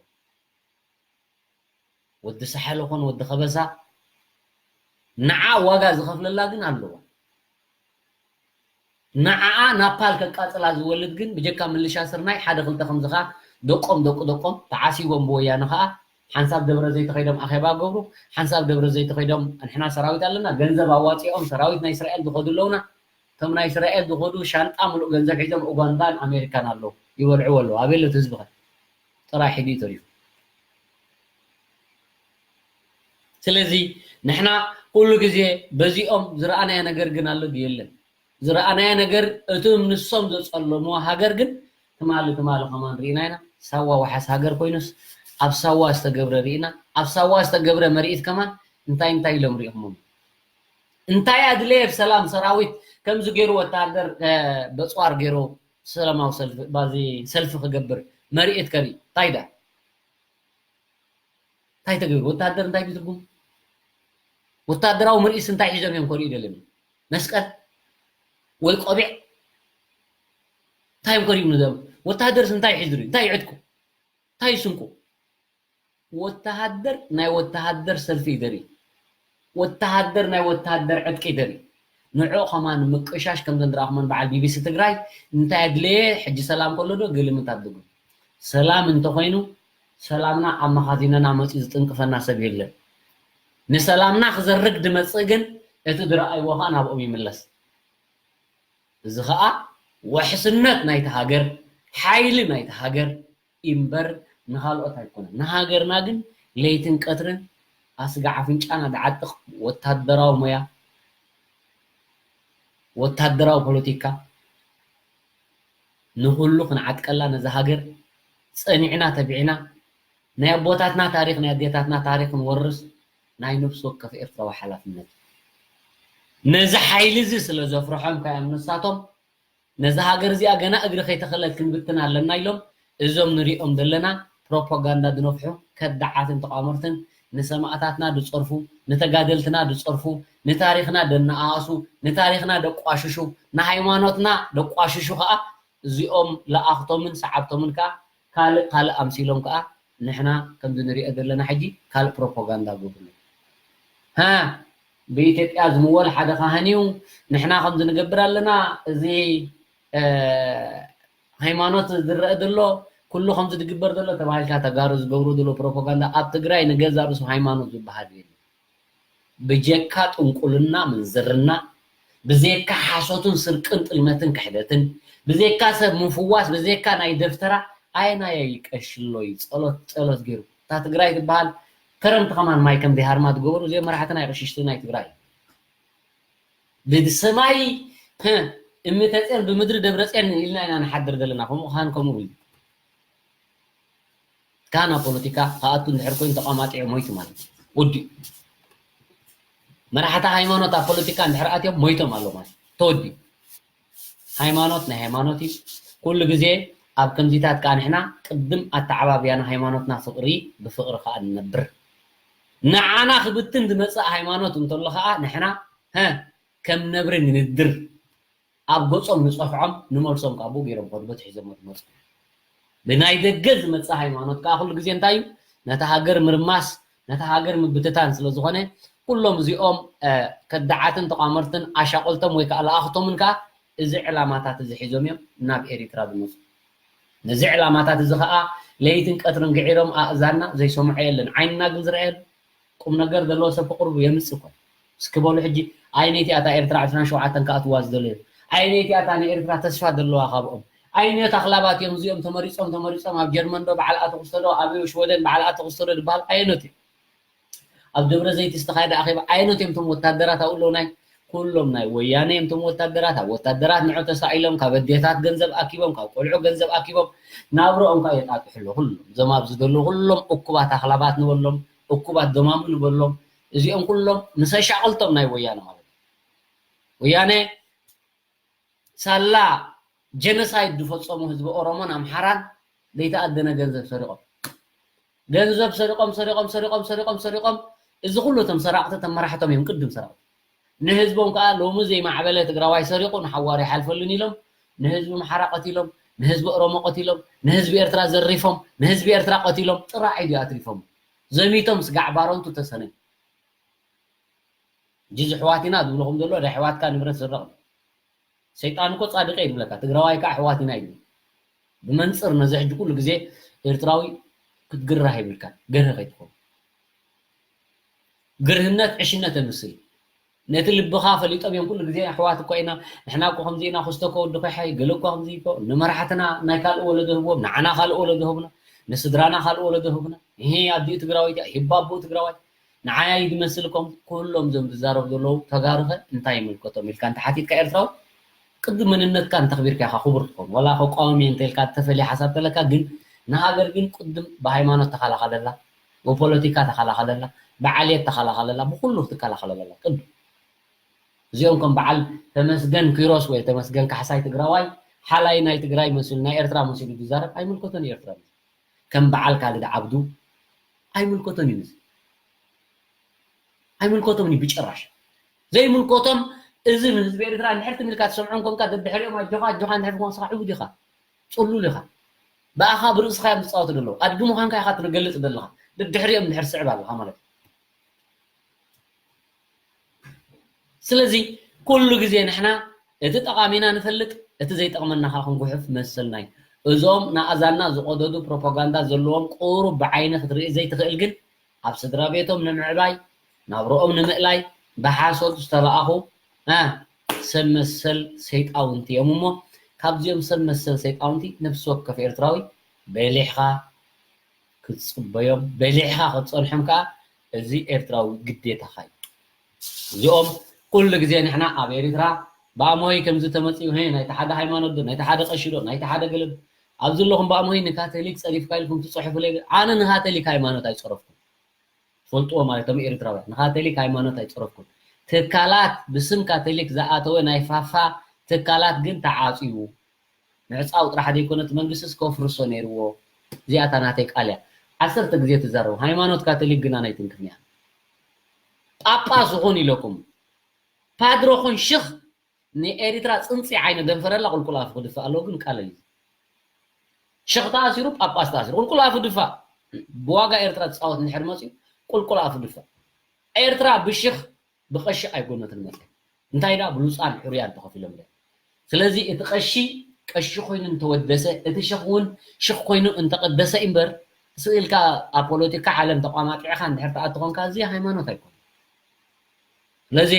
ወዲ ሳሕል ኾን ወዲ ከበሳ ንዓ ዋጋ ዝኸፍለላ ግን ኣለዋ። ንዓኣ ናፓል ከቃጽላ ዝወልድ ግን ብጀካ ምልሻ ስርናይ ሓደ ክልተ ከምዚ ኸኣ ደቆም ደቁ ደቆም ተዓሲቦም ብወያነ ኸኣ ሓንሳብ ደብረ ዘይተኸይዶም ኣኼባ ገብሩ፣ ሓንሳብ ደብረ ዘይተኸይዶም ንሕና ሰራዊት ኣለና፣ ገንዘብ ኣዋጺኦም ሰራዊት ናይ እስራኤል ዝኸዱ ኣለውና። እቶም ናይ እስራኤል ዝኸዱ ሻንጣ ምሉእ ገንዘብ ሒዞም ኡጋንዳን ኣሜሪካን ኣለዉ፣ ይበልዕዎ ኣለዉ። ኣበይ ኣሎ እቲ ህዝቢ ኸ? ጥራይ ሒዱ እዩ ተሪፉ። ስለዚ ንሕና ኩሉ ግዜ በዚኦም ዝረኣናዮ ነገር ግን ኣሎ ድዩ የለን? ዝረኣናዮ ነገር እቲ ንሶም ዘጸለምዎ ሃገር ግን ትማሊ ትማሊ ከማን ርኢና ኢና። ሳዋ ዋሓስ ሃገር ኮይኑስ ኣብ ሳዋ ዝተገብረ ርኢና። ኣብ ሳዋ ዝተገብረ መርኢት ከማን እንታይ እንታይ ኢሎም ሪኢኹሞም? እንታይ ኣድለየ ብሰላም ሰራዊት ከምዚ ገይሩ ወታሃደር በፅዋር ገይሩ ሰላማዊ ሰልፊ ባዚ ሰልፊ ክገብር መርኢት ከርኢ እንታይ ዳ እንታይ ተገይሩ? ወታደር እንታይ እዩ ትርጉም? ወታደራዊ ምርኢስ እንታይ ሒዞም እዮም ከርእዩ ደለኒ? መስቀል ወይ ቆቢዕ እንታይ እዮም ከርእዩ ንዘም? ወታደርስ እንታይ ሒዙ? እንታይ ዕጥቁ? እንታይ ስንቁ? ወታሃደር ናይ ወታሃደር ሰልፊ ይደሪ። ወታሃደር ናይ ወታሃደር ዕጥቂ ይደሪ። ንዕኡ ከማን ምቅሻሽ ከምዘን ዝረኣኹመን በዓል ቢቢሲ ትግራይ እንታይ ኣድለየ? ሕጂ ሰላም ከሎ ዶ ግልምት ኣድጉ? ሰላም እንተኾይኑ ሰላምና ኣብ መኻዚኖና መፂኡ ዝጥንቅፈና ሰብ የለን። ንሰላምና ክዘርግ ድመፅእ ግን እቲ ዝረኣይዎ ኸዓ ናብኦም ይምለስ። እዚ ኸዓ ውሕስነት ናይቲ ሃገር፣ ሓይሊ ናይቲ ሃገር እምበር ንኻልኦት ኣይኮነን። ንሃገርና ግን ለይትን ቀትርን ኣስጋ ኣፍንጫና ዝዓጥቕ ወታደራዊ ሞያ፣ ወታደራዊ ፖለቲካ ንኹሉ ክንዓጥቀላ ነዛ ሃገር ጸኒዕና ተቢዕና ናይ ኣቦታትና ታሪኽ ናይ ኣዴታትና ታሪኽ ክንወርስ ናይ ነፍሲ ወከፍ ኤርትራዊ ሓላፍነት። ነዚ ሓይሊ እዚ ስለ ዘፍርሖም ከኣ ንሳቶም ነዛ ሃገር እዚኣ ገና እግሪ ከይተኸለት ክንብትና ኣለና ኢሎም እዞም ንሪኦም ዘለና ፕሮፓጋንዳ ዝነፍሑ ከዳዓትን ተቋመርትን ንሰማእታትና ዝጸርፉ፣ ንተጋደልትና ዝጸርፉ፣ ንታሪኽና ደነኣእሱ፣ ንታሪኽና ደቋሽሹ፣ ንሃይማኖትና ደቋሽሹ ከኣ እዚኦም ለኣኽቶምን ሰዓብቶምን ከኣ ካልእ ካልእ ኣምሲሎም ከኣ ንሕና ከምዚ ንሪኦ ዘለና ሕጂ ካልእ ፕሮፓጋንዳ ገብሩ። ሃ ብኢትዮጵያ ዝምወል ሓደ ካህን እዩ፣ ንሕና ከምዚ ንገብር ኣለና፣ እዚ ሃይማኖት ዝረአ ዘሎ ኩሉ ከምዚ ዝግበር ዘሎ ተባሂልካ ተጋሩ ዝገብሩ ዘሎ ፕሮፓጋንዳ ኣብ ትግራይ ንገዛ ርእሱ ሃይማኖት ዝበሃል የለን። ብጀካ ጥንቁልና ምንዝርና ብዘካ ሓሶትን ስርቅን ጥልመትን ክሕደትን ብዘካ ሰብ ምፍዋስ ብዘካ ናይ ደፍተራ ኣየናየይ ቀሽሎ እዩ ጸሎት ጸሎት ገይሩ እታ ትግራይ ትበሃል ከረምቲ ከማን ማይ ከም ዘይሃርማ ዝገበሩ እዚኦም መራሕቲ ናይ ቅሽሽቲ ናይ ትግራይ ብሰማይ እምተፅዮን ብምድሪ ደብረፅዮን ኢልና ኢና ንሓድር ዘለና ከምኡ ካን ከምኡ ኢሉ ካና ፖለቲካ ከኣቱ እንድሕር ኮይኑ ተቋማጢዑ ሞይቱ ማለት እዩ። ወዲኡ መራሕቲ ሃይማኖት ኣብ ፖለቲካ እንድሕር ኣትዮም ሞይቶም ኣሎ ማለት ተወዲኡ። ሃይማኖት ናይ ሃይማኖት እዩ። ኩሉ ግዜ ኣብ ከምዚታት ከዓ ንሕና ቅድም ኣተዓባብያና ሃይማኖትና ፍቕሪ ብፍቕሪ ከዓ ንነብር። ንዓና ክብትን ዝመፅእ ሃይማኖት እንተሎ ከዓ ንሕና ከም ነብሪ ንንድር። ኣብ ገጾም ንጸፍዖም ንመልሶም ካብኡ ገይሮም ከዱ በቲ ሒዞሞ ዝመጹ ብናይ ደገ ዝመጽእ ሃይማኖት ከኣ ኩሉ ግዜ እንታይ እዩ ነታ ሃገር ምርማስ ነታ ሃገር ምብትታን ስለ ዝኾነ ኩሎም እዚኦም ከዳዓትን ተቋመርትን ኣሻቆልቶም ወይ ከዓ ለኣኽቶምን ከኣ እዚ ዕላማታት እዚ ሒዞም እዮም ናብ ኤሪትራ ዝመጹ ነዚ ዕላማታት እዚ ከኣ ለይትን ቀትርን ግዒሮም ኣእዛንና ዘይሰምዖ የለን ዓይንና ግን ዝረኣየሉ ቁም ነገር ዘለዎ ሰብ ብቅርቡ የምጽእ እኮ እስኪ በሉ ሕጂ ኣይ ነቲ ኣታ ኤርትራ ዕስራን ሸውዓተን ከኣትዋ ዝደለዩ ኣየነይቲ እያ እታ ንኤርትራ ተስፋ ዘለዋ ካብኦም? ኣየኖት ኣኽላባት እዮም እዚኦም ተመሪጾም ተመሪጾም ኣብ ጀርመን ዶ በዓል ኣቶ ክስቶ ዶ ኣብ ሽወደን በዓል ኣቶ ክስቶ ዶ ዝበሃል ኣየኖት እዩ? ኣብ ደብረ ዘይቲ ዝተኻየደ ኣኼባ ኣየኖት እዮም እቶም ወታደራት ኣብኡ ኣለዉ? ናይ ኩሎም ናይ ወያነ እዮም እቶም ወታደራት። ኣብ ወታደራት ንዑ ተሳኢሎም ካብ ኣዴታት ገንዘብ ኣኪቦም ካብ ቆልዑ ገንዘብ ኣኪቦም ናብርኦም ከዓ የጣጥሑ ኣለዉ። ኩሎም እዞም ኣብዚ ዘለዉ ኩሎም እኩባት ኣኽላባት ንበሎም፣ እኩባት ደማሙ ንበሎም። እዚኦም ኩሎም ምስ ኣሻቕልቶም ናይ ወያነ ማለት እዩ። ወያነ ሳላ ጀኖሳይድ ዝፈጸሙ ህዝቢ ኦሮሞን ኣምሓራን ዘይተኣደነ ገንዘብ ሰሪቖም። ገንዘብ ሰሪቖም፣ ሰሪቖም፣ ሰሪቖም፣ ሰሪቖም፣ ሰሪቖም። እዚ ኩሉ እቶም ሰራቕቲ፣ እቶም መራሕቶም እዮም ቅድም ሰራቕቲ። ንህዝቦም ከኣ ሎሚ ዘይማዕበለ ትግራዋይ ሰሪቑ ንሓዋሩ ይሓልፈሉን ኢሎም፣ ንህዝቢ ኣምሓራ ቀቲሎም፣ ንህዝቢ ኦሮሞ ቀቲሎም፣ ንህዝቢ ኤርትራ ዘሪፎም፣ ንህዝቢ ኤርትራ ቀቲሎም፣ ጥራሕ እዩ ኣትሪፎም። ዘሚቶም ስጋዕ ባረንቱ ተሰነዩ። ጅዝ ኣሕዋት ኢና ዝብልኹም ዘሎ፣ ናይ ኣሕዋትካ ንብረት ስረቕ። ሰይጣን እኮ ጻድቕ እየ ዝብለካ፣ ትግራዋይ ከዓ ኣሕዋት ኢና ይብል። ብመንጽር ነዚ ሕጂ ኩሉ ግዜ ኤርትራዊ ክትግረህ የብልካን፣ ገርህ ከይትኸውን። ግርህነት ዕሽነት የምስል። ነቲ ልብኻ ፈሊጦም እዮም ኩሉ ግዜ ኣሕዋት እኮ ኢና፣ ንሕና እኮ ከምዚ ኢና፣ ክስቶ እኮ ወዲ ኮይሓይ፣ ገለ እኮ ከምዚ እኮ፣ ንመራሕትና ናይ ካልእ ወለዶ ህብዎም፣ ንዓና ካልእ ወለዶ ህቡና፣ ንስድራና ካልእ ወለዶ ህቡና። ይሄ ኣዲኡ ትግራወይቲ፣ ሂባ ኣቦኡ ትግራዋይ። ንዓይ ድመስልኩም ኩሎም እዞም ዝዛረቡ ዘለዉ ተጋሩኸ እንታይ ይምልከቶም ኢልካ እንተሓቲትካ ኤርትራዊ ቅድም መንነትካ እንተኽቢርካ ኢኻ ክቡር ትኸውን። ዋላ ከቋወም እየ እንተኢልካ ተፈልየ ሓሳብ ተለካ ግን ንሃገር ግን ቅድም ብሃይማኖት ተኸላኸለላ፣ ብፖለቲካ ተኸላኸለላ፣ ብዓልየት ተኸላኸለላ፣ ብኩሉ ክትከላኸለላ ቅድም። እዚኦም ከም በዓል ተመስገን ኪሮስ ወይ ተመስገን ካሕሳይ ትግራዋይ ሓላይ ናይ ትግራይ መሲሉ ናይ ኤርትራ መሲሉ ዝዛረብ ኣይምልከቶን እዩ ኤርትራ። ከም በዓል ካልድ ዓብዱ ኣይምልከቶን እዩ። ኣይምልከቶም እዩ ብጭራሽ። ዘይምልከቶም እዚ ንህዝቢ ኤርትራ እንድሕር ትምልካ ትሰምዖም ኮንካ ደድሕሪኦም ኣጆኻ ኣጆኻ እንድሕር ኮንካ ስኻ ዕቡድ ኢኻ፣ ጽሉል ኢኻ። ብኣኻ ብርእስኻ እዮም ዝጻወቱ ዘለዉ። ኣድጊ ምዃንካ ኢኻ ትገልጽ ዘለኻ። ደድሕሪኦም እንድሕር ስዕብ ኣለኻ ማለት እዩ። ስለዚ ኩሉ ግዜ ንሕና እቲ ጠቓሚና ንፈልጥ፣ እቲ ዘይጠቕመና ኸዓ ክንጉሕፍ መሰልና እዩ። እዞም ንኣእዛንና ዝቐደዱ ፕሮፓጋንዳ ዘለዎም ቁሩብ ብዓይኒ ክትርኢ ዘይትኽእል ግን ኣብ ስድራ ቤቶም ንምዕባይ ናብርኦም ንምእላይ ብሓሶት ዝተለኣኹ እ ሰብ መሰል ሰይጣውንቲ እዮም እሞ ካብዚኦም ሰብ መሰል ሰይጣውንቲ ነፍሲ ወከፍ ኤርትራዊ በሊሕኻ ክትጽበዮም በሊሕኻ ክትጸንሖም ከኣ እዚ ኤርትራዊ ግዴታኻ እዩ። እዚኦም ኩሉ ግዜ ንሕና ኣብ ኤሪትራ ብኣምሆይ ከምዚ ተመጺኡ፣ ሄ፣ ናይቲ ሓደ ሃይማኖት ዶ፣ ናይቲ ሓደ ቀሺ ዶ፣ ናይቲ ሓደ ገለ ዶ፣ ኣብዚ ኣለኹም ብኣምሆይ ንካቶሊክ ጸሪፍካ ኢልኩም ትጽሕፉለይ። ኣነ ንካቶሊክ ሃይማኖት ኣይጸረፍኩን። ትፈልጥዎ ማለት እቶም ኤሪትራውያን ንካቶሊክ ሃይማኖት ኣይጸረፍኩን። ትካላት ብስም ካቶሊክ ዝኣተወ ናይ ፋፋ ትካላት ግን ተዓጽዩ። ምዕጻው ጥራሕ ዘይኮነ እቲ መንግስቲ እስከ ኣፍርሶ ነይርዎ። እዚኣታ ናተይ ቃል እያ። ዓሰርተ ግዜ ትዛረቡ። ሃይማኖት ካቶሊክ ግና ናይ ትንክፍንያ። ጳጳስ ይኹን ኢለኩም። ፓድሮ ኹን ሽኽ ንኤሪትራ ጽንጺ ዓይነ ደንፈረላ ቁልቁል ኣፉ ክድፋእ ኣለዎ ግን ቃለል እዩ። ሽኽ ተኣሲሩ ጳጳስ ተኣሲሩ ቁልቁል ኣፉ ድፋእ። ብዋጋ ኤርትራ ትጻወት እንድሕር መጽዩ ቁልቁል ኣፉ ድፋእ። ኤርትራ ብሽኽ ብቐሺ ኣይጎነትን መጽያ። እንታይ ዳ ብሉጻን ሕሩያን ተኸፊሎም እዮም። ስለዚ እቲ ቀሺ ቀሺ ኮይኑ እንተወደሰ፣ እቲ ሽኽ እውን ሽኽ ኮይኑ እንተቐደሰ እምበር፣ ስቕ ኢልካ ኣብ ፖለቲካ ዓለም ተቋማጢዕኻ እንድሕር ትኣቱ ኾንካ፣ እዚ ሃይማኖት ኣይኮነን። ስለዚ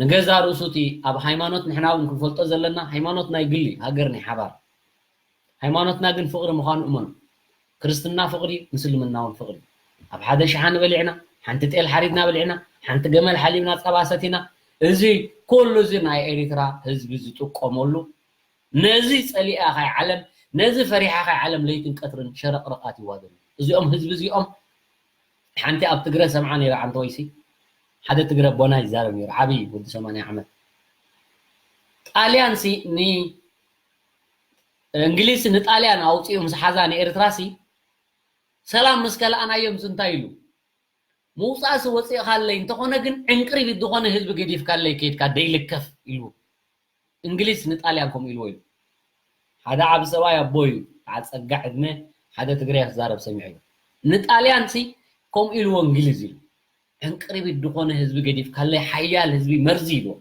ንገዛ ርእሱ እቲ ኣብ ሃይማኖት ንሕና እውን ክንፈልጦ ዘለና፣ ሃይማኖት ናይ ግሊ፣ ሃገር ናይ ሓባር። ሃይማኖትና ግን ፍቕሪ ምዃኑ እመኑ። ክርስትና ፍቕሪ፣ ምስልምና እውን ፍቕሪ። ኣብ ሓደ ሸሓኒ በሊዕና፣ ሓንቲ ጤል ሓሪድና በሊዕና፣ ሓንቲ ገመል ሓሊብና ጸባ ሰቲና፣ እዚ ኩሉ እዚ ናይ ኤሪትራ ህዝቢ ዝጥቀመሉ፣ ነዚ ጸሊኣ ካይ ዓለም፣ ነዚ ፈሪሓ ካይ ዓለም ለይትን ቀትርን ሸረቕረቕ ኣትይዋ ዘሎ። እዚኦም ህዝቢ እዚኦም ሓንቲ ኣብ ትግረ ሰምዓ ነይረ ዓንተ ወይሲ ሓደ ትግረ ኣቦና ይዛረብ ነይሩ ዓብዪ ወዲ ሰማንያ ዓመት ጣልያን ሲ ኒ እንግሊዝ ንጣልያን ኣውፂኡ ምስ ሓዛ ንኤርትራ ሲ ሰላም ምስ ከለኣናዮም ሲ እንታይ ኢሉ ምውፃእ ሲ ወፂእኻለይ እንተኾነ ግን ዕንቅሪቢት ዝኾነ ህዝቢ ገዲፍካለይ ከይድካ ደይልከፍ ኢሉ እንግሊዝ ንጣልያን ከምኡ ኢልዎ ኢሉ ሓደ ዓቢ ሰብኣይ ኣቦ እዩ በዓል ፀጋ ዕድመ ሓደ ትግርያ ክዛረብ ሰሚዐ እዩ ንጣልያን ሲ ከምኡ ኢልዎ እንግሊዝ ኢሉ ዕንቅሪቢት ዝኾነ ህዝቢ ገዲፍካለይ ሓያል ህዝቢ መርዚ ኢልዎ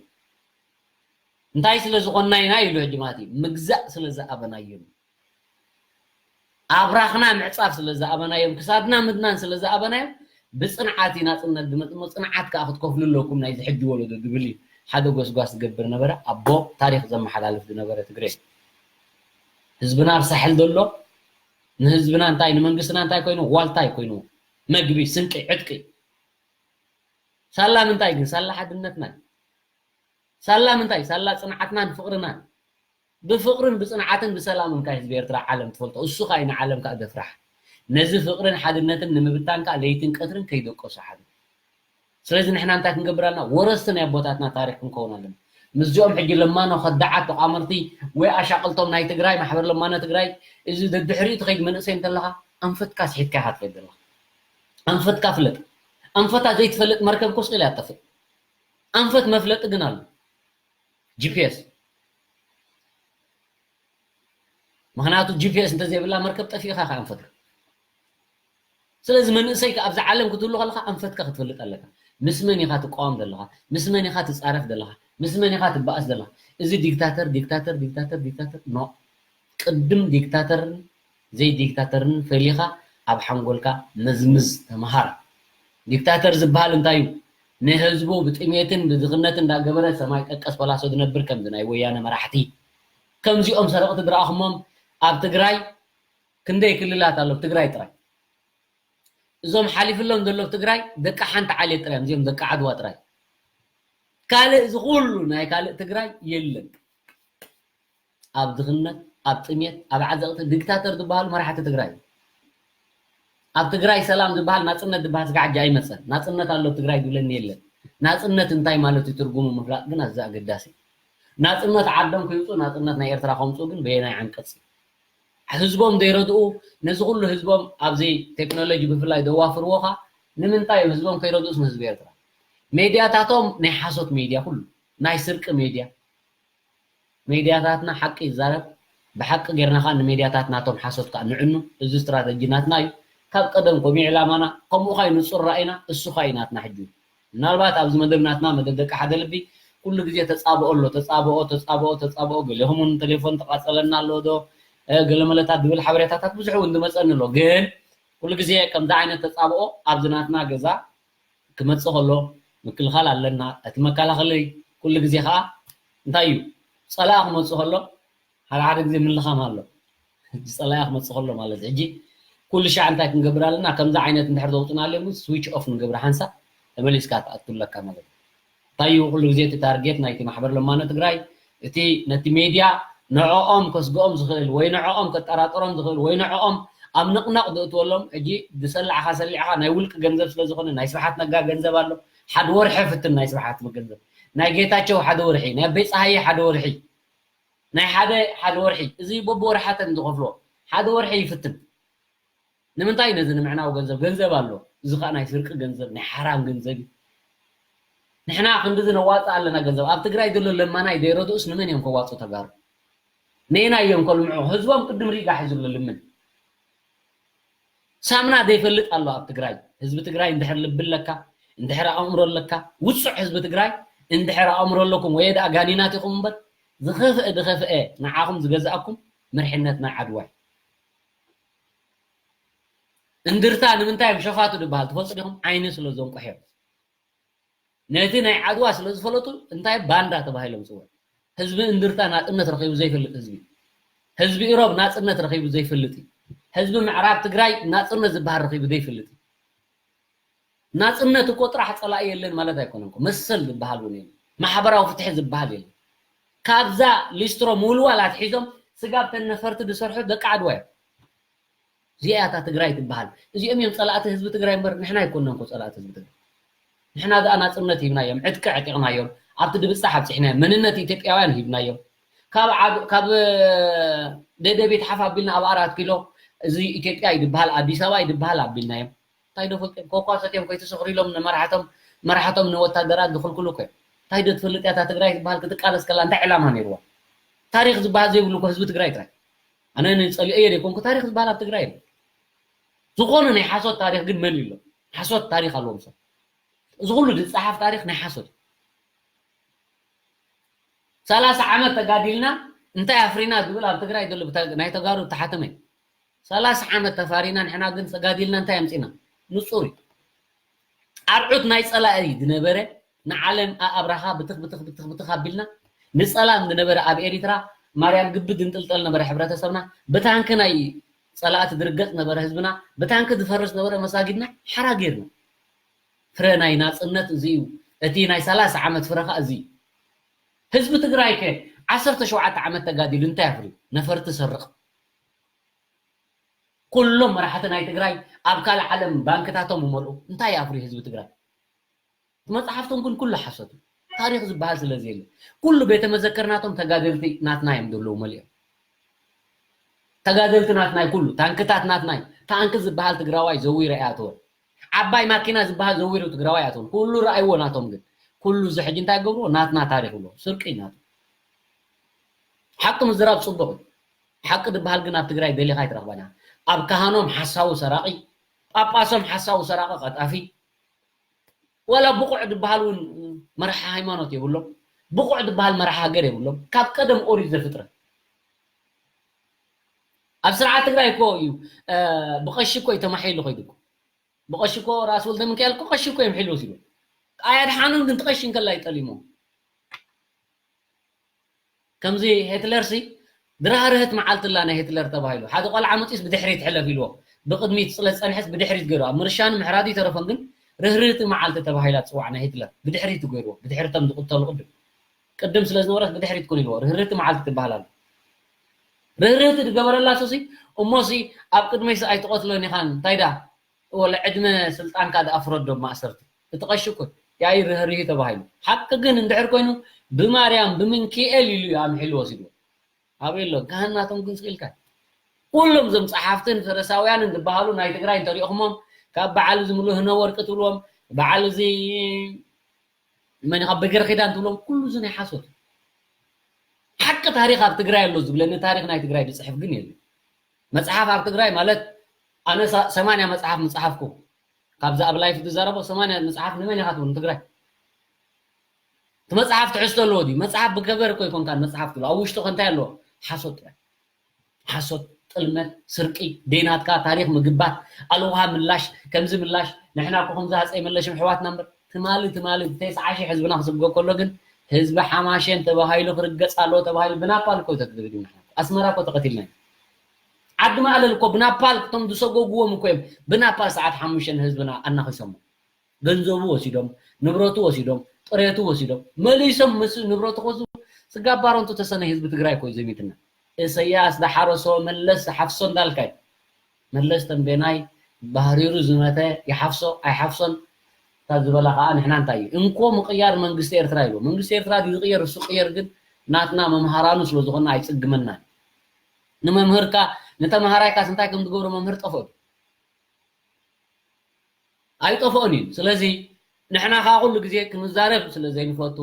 እንታይ ስለ ዝኾንና ኢና ኢሉ ሕጂ ማለት እዩ ምግዛእ ስለ ዝኣበናዮም ኣብራኽና ምዕጻፍ ስለ ዝኣበናዮም ክሳድና ምድናን ስለ ዝኣበናዮም ብፅንዓት እዩ ናፅነት ዝመፅእ እሞ ፅንዓት ከዓ ክትከፍሉ ኣለኩም ናይዚ ሕጂ ወለዶ ዝብል እዩ ሓደ ጎስጓስ ዝገብር ነበረ። ኣቦ ታሪኽ ዘመሓላልፍ ዝነበረ ትግሬ። ህዝብና ኣብ ሳሕል ዘሎ ንህዝብና እንታይ ንመንግስትና እንታይ ኮይኑ ዋልታይ ኮይኑ መግቢ ስንቂ ዕጥቂ። ሳላ ምንታይ ግን ሳላ ሓድነትና። ሳላ ምንታይ ሳላ ጽንዓትናን ፍቕርናን። ብፍቕርን ብጽንዓትን ብሰላምን ካይ ህዝቢ ኤርትራ ዓለም ትፈልጦ። እሱ ካይ ንዓለም ካኣ ደፍራሕ። ነዚ ፍቕርን ሓድነትን ንምብታን ካኣ ለይትን ቀትርን ከይደቀሱ ሓዱ። ስለዚ ንሕና እንታይ ክንገብር ኣለና? ወረስቲ ናይ ኣቦታትና ታሪኽ ክንከውን ኣለና። ምስዚኦም ሕጂ ለማኖ ከዳዓት ተቋመርቲ ወይ ኣሻቕልቶም ናይ ትግራይ ማሕበር ለማኖ ትግራይ እዚ ደድሕሪኡ ትኸይድ መንእሰይ እንተለኻ ኣንፈትካ ስሒትካ ኢኻ ትኸይድ ዘለኻ። ኣንፈትካ ፍለጥ። ኣንፈታ ዘይትፈልጥ መርከብ ኮስቂል እያ ትጠፍእ። ኣንፈት መፍለጢ ግን ኣሎ። ጂፒኤስ ምክንያቱ ጂፒኤስ እንተዘይብላ መርከብ ጠፊእካ ከ ኣንፈትካ። ስለዚ መንእሰይ ከ ኣብዚ ዓለም ክትህሉ ከለካ ኣንፈትካ ክትፈልጥ ኣለካ። ምስ መን ኢካ ትቃወም ዘለካ፣ ምስ መን ኢካ ትጻረፍ ዘለካ፣ ምስ መን ኢካ ትበኣስ ዘለካ። እዚ ዲክታተር ዲክታተር ዲክታተር ዲክታተር ኖ። ቅድም ዲክታተርን ዘይዲክታተርን ፈሊኻ ኣብ ሓንጎልካ መዝምዝ ተምሃር። ዲክታተር ዝበሃል እንታይ እዩ? ንህዝቡ ብጥሜትን ብድኽነትን እንዳገበረ ሰማይ ጠቀስ ፓላሶ ዝነብር ከምዚ ናይ ወያነ መራሕቲ። ከምዚኦም ሰረቕቲ ዝረኣኹሞም ኣብ ትግራይ ክንደይ ክልላት ኣሎ? ትግራይ ጥራይ። እዞም ሓሊፍሎም ዘሎ ትግራይ ደቂ ሓንቲ ዓሌት ጥራይ እዮም፣ እዚኦም ደቂ ዓድዋ ጥራይ። ካልእ እዚ ኩሉ ናይ ካልእ ትግራይ የለን። ኣብ ድኽነት፣ ኣብ ጥሜት፣ ኣብ ዓዘቕቲ ዲክታተር ዝበሃሉ መራሕቲ ትግራይ። ኣብ ትግራይ ሰላም ዝበሃል ናፅነት ዝበሃል ስጋዕ ሕጂ ኣይመፀን። ናፅነት ኣሎ ትግራይ ዝብለኒ የለን። ናፅነት እንታይ ማለት እዩ ትርጉሙ ምፍላጥ ግን ኣዝዩ ኣገዳሲ። ናፅነት ዓዶም ከይውፅኡ ናፅነት ናይ ኤርትራ ከምፅኡ ግን በየናይ ዓንቀፅ እዩ? ህዝቦም ዘይረድኡ ነዚ ኩሉ ህዝቦም ኣብዚ ቴክኖሎጂ ብፍላይ ዘዋፍርዎ ኸ ንምንታይ እዮም ህዝቦም ከይረድኡስ ንህዝቢ ኤርትራ? ሜድያታቶም ናይ ሓሶት ሜድያ ኩሉ ናይ ስርቂ ሜድያ። ሜድያታትና ሓቂ ይዛረብ፣ ብሓቂ ጌርና ኸኣ ንሜድያታት ናቶም ሓሶት ከኣ ንዕኑ። እዚ ስትራተጂ ናትና እዩ። ካብ ቀደም ከምኡ ዕላማና፣ ከምኡ ኸኣ እዩ ንጹር ራእይና፣ እሱ ኸኣ እዩ ናትና ሕጂ። ምናልባት ኣብዚ መደብ ናትና መደብ ደቂ ሓደ ልቢ ኩሉ ግዜ ተጻብኦ ኣሎ፣ ተጻብኦ፣ ተጻብኦ፣ ተጻብኦ፣ ገሊኹም እውን ቴሌፎን ተቃጸለና ኣሎ ዶ፣ እ፣ ገለመለታት ዝብል ሓበሬታታት ብዙሕ እውን ዝመጸኒ ኣሎ። ግን ኩሉ ግዜ ከምዚ ዓይነት ተጻብኦ ኣብዚ ናትና ገዛ ክመጽእ ከሎ ምክልኻል ኣለና። እቲ መከላኸሊ ኩሉ ግዜ ኸኣ እንታይ እዩ? ጸላኢ ክመጽእ ከሎ ሓደ ሓደ ግዜ ምልኻም ኣሎ። ሕጂ ጸላኢ ክመጽእ ከሎ ማለት እዩ። ሕጂ ኩሉ ሻዕ እንታይ ክንገብር ኣለና? ከምዚ ዓይነት እንድሕር ዘውጽኡና ኣለዉ፣ ስዊች ኦፍ ንገብር፣ ሓንሳእ ተመሊስካ ትኣቱ ኣለካ ማለት እዩ። እንታይ እዩ ኩሉ ግዜ እቲ ታርጌት ናይቲ ማሕበር ለማኖ ትግራይ? እቲ ነቲ ሜድያ ንዕኦም ከስግኦም ዝኽእል ወይ ንዕኦም ከጠራጥሮም ዝኽእል ወይ ንዕኦም ኣብ ንቕነቕ ዘእትወሎም፣ ሕጂ ዝሰላዕኻ ሰሊዕኻ ናይ ውልቂ ገንዘብ ስለ ዝኾነ፣ ናይ ስብሓት ነጋ ገንዘብ ኣሎ። ሓደ ወርሒ ፍትን ናይ ስብሓት ገንዘብ፣ ናይ ጌታቸው ሓደ ወርሒ፣ ናይ ኣበይ ፀሃየ ሓደ ወርሒ፣ ናይ ሓደ ሓደ ወርሒ፣ እዚ በብወርሓተን ዝኸፍሎ ሓደ ወርሒ ይፍትን። ንምንታይ ነዚ ንምዕናው ገንዘብ ገንዘብ ኣሎ። እዚ ከዓ ናይ ስርቂ ገንዘብ፣ ናይ ሓራም ገንዘብ እዩ። ንሕና ክንድዚ ነዋፅእ ኣለና ገንዘብ። ኣብ ትግራይ ዘሎ ለማናይ ዘይረድኡስ ንመን እዮም ከዋፅኡ ተጋሩ? ነየናይ እዮም ከልምዑ? ህዝቦም ቅድም ሪጋ ሒዙ ኣሎ ልምን። ሳምና ዘይፈልጥ ኣሎ ኣብ ትግራይ። ህዝቢ ትግራይ እንድሕር ልቢ ኣለካ፣ እንድሕር ኣእምሮ ኣለካ፣ ውፁዕ ህዝቢ ትግራይ እንድሕር ኣእምሮ ኣለኩም ወይ ደኣ ጋኒናት ኢኹም እምበር ዝኸፍአ ዝኸፍአ ንዓኹም ዝገዝኣኩም መርሕነት ናይ ዓድዋ እዩ። እንድርታ ንምንታይ እዮም ሸፋቱ ዝበሃል ትፈልጡ ዲኹም? ዓይኒ ስለ ዘንቁሕ እዮም። ነቲ ናይ ዓድዋ ስለ ዝፈለጡ እንታይ ባንዳ ተባሂሎም ዝፅውዑ። ህዝቢ እንድርታ ናፅነት ረኺቡ ዘይፈልጥ ህዝቢ። ህዝቢ ኢሮብ ናፅነት ረኺቡ ዘይፈልጥ እዩ። ህዝቢ ምዕራብ ትግራይ ናፅነት ዝበሃል ረኺቡ ዘይፈልጥ እዩ። ናፅነት እኮ ጥራሕ ፀላኢ የለን ማለት ኣይኮነን እኮ። መሰል ዝበሃል እውን የለን። ማሕበራዊ ፍትሒ ዝበሃል የለን። ካብዛ ሊስትሮ ምውልዋል ኣትሒዞም ስጋብ ተን ነፈርቲ ዝሰርሑ ደቂ ዓድዋ እዮም። እዚኣ እያ እታ ትግራይ ትበሃል። እዚኦም እዮም ፀላእቲ ህዝቢ ትግራይ እምበር ንሕና ኣይኮንና እኮ ፀላእቲ ህዝቢ ትግራይ። ንሕና ደኣ ናፅነት ሂብናዮም፣ ዕጥቂ ኣዕጢቕናዮም፣ ኣብቲ ድብፃሕ ኣብፂሕናዮም፣ መንነት ኢትዮጵያውያን ሂብናዮም። ካብ ዓብ-፣ ካብ፣ እ፣ ደደቢት ሓፍ ኣቢልና ኣብ ኣራት ኪሎ እዚ ኢትዮጵያ እዩ ዝበሃል፣ ኣዲስ ኣበባ እዩ ዝበሃል ኣቢልናዮም። እንታይ ዶ ፈልጦም? ኮኳ ሰትዮም ከይተሰኽሩ ኢሎም ንመራሕቶም፣ መራሕቶም ንወታደራት ዝኽልክሉ እኮ እዮም። እንታይ ዶ ትፈልጥ እያ እታ ትግራይ ዝበሃል ክትቃለስ ከላ እንታይ ዕላማ ነይርዋ? ታሪኽ ዝበሃል ዘይብሉ እኮ ህዝቢ ትግራይ ጥራይ። ኣነ ንጸሊኦዮ ዘይኮንኩ ታሪኽ ዝበሃል ኣብ ትግራይ የለን። ዝኾነ ናይ ሓሶት ታሪኽ ግን መን ኣሎ? ሓሶት ታሪኽ ኣለዎም ሰብ። እዚ ኩሉ ዝጸሓፍ ታሪኽ ናይ ሓሶት እዩ። ሰላሳ ዓመት ተጋዲልና እንታይ ኣፍሪና ዝብል ኣብ ትግራይ ዘሎ ብታ-፣ ናይ ተጋሩ ተሓተመ እዩ። ሰላሳ ዓመት ተፋሪና ንሕና ግን ተጋዲልና እንታይ ኣምጺና? ንጹር እዩ። ኣርዑት ናይ ጸላኢ ዝነበረ ንዓለም ኣኣብራኻ ብትኽ ብትኽ ብትኽ ብትኽ ኣቢልና፣ ንጸላም ዝነበረ ኣብ ኤሪትራ ማርያም ግቢ ዝንጥልጠል ነበረ ሕብረተሰብና፣ ብታንኪ ናይ ጸላእቲ ዝርገጽ ነበረ ህዝብና፣ ብታንኪ ዝፈርስ ነበረ መሳጊድና ሓራ ጌርና። ፍረ ናይ ናጽነት እዚ እዩ። እቲ ናይ ሰላሳ ዓመት ፍረ ኸኣ እዚ እዩ። ህዝቢ ትግራይ ከ ዓሰርተ ሸውዓተ ዓመት ተጋዲሉ እንታይ ኣፍርዩ? ነፈርቲ ሰርቕ። ኩሎም መራሕቲ ናይ ትግራይ ኣብ ካልእ ዓለም ባንክታቶም ይመልኡ። እንታይ ኣፍርዩ ህዝቢ ትግራይ? መጽሓፍቶም ግን ኩሉ ሓሶት እዩ። ታሪኽ ዝበሃል ስለ ዘየለ ኩሉ ቤተ መዘክር ናቶም ተጋደልቲ ናትና እዮም ዘለዉ መሊኦም። ተጋደልቲ ናትናይ ኩሉ ታንክታት ናትናይ ታንክ ዝበሃል ትግራዋይ ዘዊሩ ኣይኣተወን። ዓባይ ማኪና ዝበሃል ዘዊሩ ትግራዋይ ኣይኣተወን። ኩሉ ረኣይዎ ናቶም ግን ኩሉ እዚ ሕጂ እንታይ ገብርዎ ናትና ታሪኽ ብሎ ስርቂ ናቱ። ሓቂ ምዝራብ ጽቡቕ እዩ። ሓቂ ዝበሃል ግን ኣብ ትግራይ ደሊኻ ኣይትረኽባና። ኣብ ካህኖም ሓሳዊ ሰራቒ፣ ጳጳሶም ሓሳዊ ሰራቒ ቀጣፊ፣ ዋላ ብቑዕ ዝበሃል እውን መራሒ ሃይማኖት የብሎም። ብቑዕ ዝበሃል መራሒ ሃገር የብሎም። ካብ ቀደም ኦሪት ዘፍጥረት ኣብ ስርዓት ትግራይ እኮ እዩ። እ፣ ብቐሺ እኮ እዩ ተማሒሉ ከይዱ እኮ። ብቐሺ እኮ ራስ ወልደ ሚካኤል እኮ ቀሺ እኮ እዮም ሒሉ ወሲዶ። ኣያድሓኖም ግን ትቐሺ እንከላ ይጠሊሞ። ከምዚ ሄትለር ሲ ድራህርህት መዓልቲ ኣላ ናይ ሄትለር ተባሂሉ። ሓደ ቆልዓ መፂስ ብድሕሪት ሕለፍ ኢልዎ። ብቕድሚት ስለ ዝፀንሐስ ብድሕሪት ገይሩ። ኣብ ምርሻን ምሕራዱ ይተረፎን ግን ርህርህቲ መዓልቲ ተባሂላ ትፅዋዕ ናይ ሄትለር። ብድሕሪት ገይርዎ። ብድሕሪ እቶም ዝቕተሉ ቅድም። ቅድም ስለ ዝነበረት ብድሕሪት ኩን ኢልዎ። ርህርህቲ መዓልቲ ትበሃል ኣላ። ርህርህቲ ዝገበረላ ሱሲ እሞሲ ኣብ ቅድመይሲ ኣይትቐትሎን ኢኻን። እንታይ ደኣ? ወላ ዕድመ ስልጣንካ ደኣ ፍረዶ ማእሰርቲ። እቲ ቀሺ እኮ ያኢ ርህርሂ ተባሂሉ። ሓቂ ግን እንድሕር ኮይኑ ብማርያም ብምንኪኤል ኢሉ እዩ ኣምሒሉ ወሲድዎ። ኣበይ ኣሎ? ካህናቶም ግን ስኢልካ። ኩሎም እዞም ጸሓፍትን ፈሪሳውያንን ዝበሃሉ ናይ ትግራይ እንተሪእኹሞም ካብ በዓል እዚ ሙሉህነ ወርቂ ትብልዎም፣ በዓል እዚ መን ኢኻ በገር ኺዳን ትብሎም፣ ኩሉ እዚ ናይ ሓሶት። ሓቂ ታሪኽ ኣብ ትግራይ ኣሎ ዝብለኒ ታሪኽ ናይ ትግራይ ዝጽሕፍ ግን የለን። መጽሓፍ ኣብ ትግራይ ማለት ኣነ ሳ-፣ ሰማንያ መጽሓፍ ምጽሓፍኩ። ካብዚ ኣብ ላይፍ ዝዛረቦ ሰማንያ መጽሓፍ ንመን ኢኻ ትብሉ? ንትግራይ። እቲ መጽሓፍ ትሕዝቶ ኣለዎ ድዩ? መጽሓፍ ብከቨር እኮ ይኮንካን መጽሓፍ ትብሎ። ኣብ ውሽጡ ከ እንታይ ኣለዎ? ሓሶት ጥራይ። ሓሶት፣ ጥልመት፣ ስርቂ፣ ደይናትካ ታሪኽ ምግባት፣ ኣልውሃ ምላሽ፣ ከምዚ ምላሽ፣ ንሕና እኮ ከምዚ ሃፀይ መለሽም ኣሕዋትና እምበር፣ ትማሊ፣ ትማሊ፣ ተስዓ ሺሕ ህዝብና ክስጎ ከሎ ግን፣ ህዝቢ ሓማሸን ተባሂሉ ክርገጽ ኣለዎ ተባሂሉ ብናፓል እኮ ተደብዲብና። ኣስመራ እኮ ተቐቲልና ኢና። ዓዲ ማእለል እኮ ብናፓል እቶም ዝሰጎግዎም እኮ እዮም ብናፓል ሰዓት ሓሙሽተ ንህዝብና ኣናኺሶሞ። ገንዘቡ ወሲዶም፣ ንብረቱ ወሲዶም፣ ጥሬቱ ወሲዶም፣ መሊሶም ምስ ንብረቱ ክወስዱ ስጋብ ባረንቱ ተሰነይ ህዝቢ ትግራይ እኮ እዩ ዘሚትና። እሰያስ ዝሓረሶ መለስ ዝሓፍሶ እንዳልካይ። መለስ ተንቤናይ ባህሪሩ ዝመተ ይሓፍሶ ኣይሓፍሶን እታ ዝበላ ከዓ ንሕና እንታይ እዩ? እንኮ ምቕያር መንግስቲ ኤርትራ ኢሉ። መንግስቲ ኤርትራ ድዩ ዝቕየር? እሱ ቅየር ግን ናትና መምሃራኑ ስለ ዝኾነ ኣይጽግመናን። ንመምህርካ፣ ንተምሃራይካስ እንታይ ከም ዝገብሮ መምህር ጠፍኦ ድዩ? ኣይጠፍኦን እዩ። ስለዚ ንሕና ከዓ ኩሉ ግዜ ክንዛረብ ስለ ዘይንፈቱ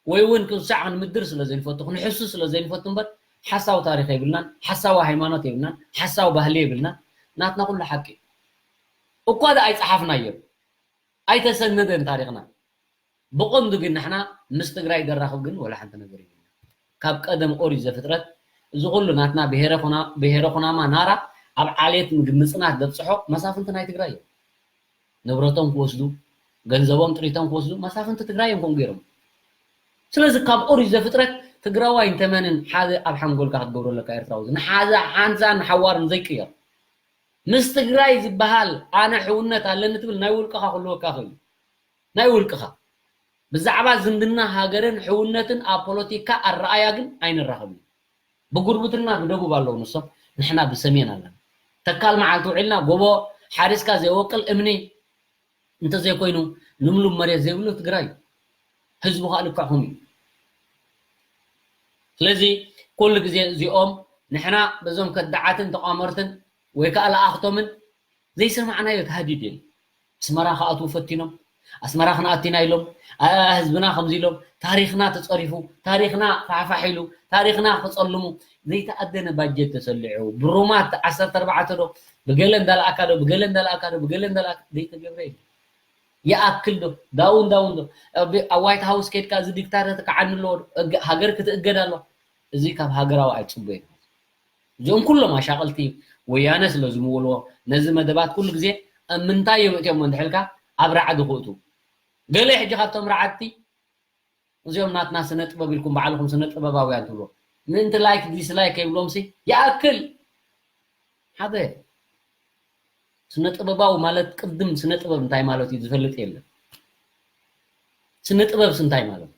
ወይ እውን ክንሳዕ ክንምድር ስለ ዘይንፈቱ ክንሕሱ ስለ ዘይንፈቱ እምበር ሓሳዊ ታሪኽ የብልናን፣ ሓሳዊ ሃይማኖት የብልናን፣ ሓሳዊ ባህሊ የብልናን። ናትና ኩሉ ሓቂ እዩ። እኳ ደኣ ኣይፀሓፍናዮን ኣይተሰነደን ታሪኽና። ብቐንዱ ግን ንሕና ምስ ትግራይ ዘራኽብ ግን ወላ ሓንቲ ነገር የብልና። ካብ ቀደም ኦሪት ዘፍጥረት እዚ ኩሉ ናትና ብሄረ ኩና-፣ ብሄረ ኩናማ ናራ ኣብ ዓሌት ምግብ ምጽናት ዘብጽሖ መሳፍንቲ ናይ ትግራይ እዮም። ንብረቶም ክወስዱ፣ ገንዘቦም ጥሪቶም ክወስዱ መሳፍንቲ ትግራይ እዮም ከምኡ ገይሮም። ስለዚ ካብ ኦሪት ዘፍጥረት ትግራዋይ እንተመንን ሓደ ኣብ ሓንጎልካ ክትገብሮ ኣለካ ኤርትራዊ። ንሓዛ ሓንሳን ንሓዋርን ዘይቅየር። ምስ ትግራይ ዝበሃል ኣነ ሕውነት ኣለኒ ትብል ናይ ውልቅኻ ክህልወካ ይኽእል እዩ። ናይ ውልቅኻ። ብዛዕባ ዝምድና ሃገርን ሕውነትን ኣብ ፖለቲካ ኣረኣያ ግን ኣይንራኸብን። ብጉርብትና ብደቡብ ኣለዉ ንሶም፣ ንሕና ብሰሜን ኣለና። ተካል መዓልቲ ውዒልና ጎቦ ሓሪስካ ዘይወቅል እምኒ እንተዘይኮይኑ ልምሉም መሬት ዘይብሉ ትግራይ እዩ። ህዝቡ ከዓ ልክዕኹም እዩ። ስለዚ ኩሉ ግዜ እዚኦም ንሕና በዞም ከዳዓትን ተቋመርትን ወይ ከዓ ለኣኽቶምን ዘይሰማዕናዮ ተሃዲድ የለን። ኣስመራ ክኣትዉ ፈቲኖም፣ ኣስመራ ክንኣቲና ኢሎም፣ ኣ፣ ህዝብና ከምዚ ኢሎም፣ ታሪኽና ተጸሪፉ፣ ታሪኽና ፋሕፋሕ ኢሉ፣ ታሪኽና ክጸልሙ፣ ዘይተኣደነ ባጀት ተሰሊዑ፣ ብሩማት ዓሰርተ ኣርባዕተ ዶ፣ ብገለ እንዳለኣካ ዶ፣ ብገለ እንዳለኣካ ዶ፣ ብገለ እንዳለኣካ ዘይተገብረ የለን። ይኣክል ዶ? ዳውን ዳውን ዶ? ኣብ፣ ኣብ ዋይት ሃውስ ከድካ እዚ ዲክታተር ተካዓኒ ኣለዎ ዶ? እገ-፣ ሃገር ክትእገድ ኣለዋ። እዚ ካብ ሃገራዊ ኣይጽበዮን። እዚኦም ኩሎም ኣሻቐልቲ ወያነ ስለ ዝምውልዎ፣ ነዚ መደባት ኩሉ ግዜ ኣብ ምንታይ እዮም እትዮም እንድሕልካ፣ ኣብ ራዕዲ ክእቱ። ገለ ሕጂ ካብቶም ረዓድቲ እዚኦም ናትና ስነ ጥበብ ኢልኩም ባዕልኹም ስነ ጥበባውያን ትብሉ ምእንቲ ላይክ ዲስላይክ ከይብሎምሲ ይኣክል ሓደ ስነ ጥበባዊ ማለት ቅድም ስነ ጥበብ እንታይ ማለት እዩ ዝፈልጥ የለን። ስነ ጥበብስ እንታይ ማለት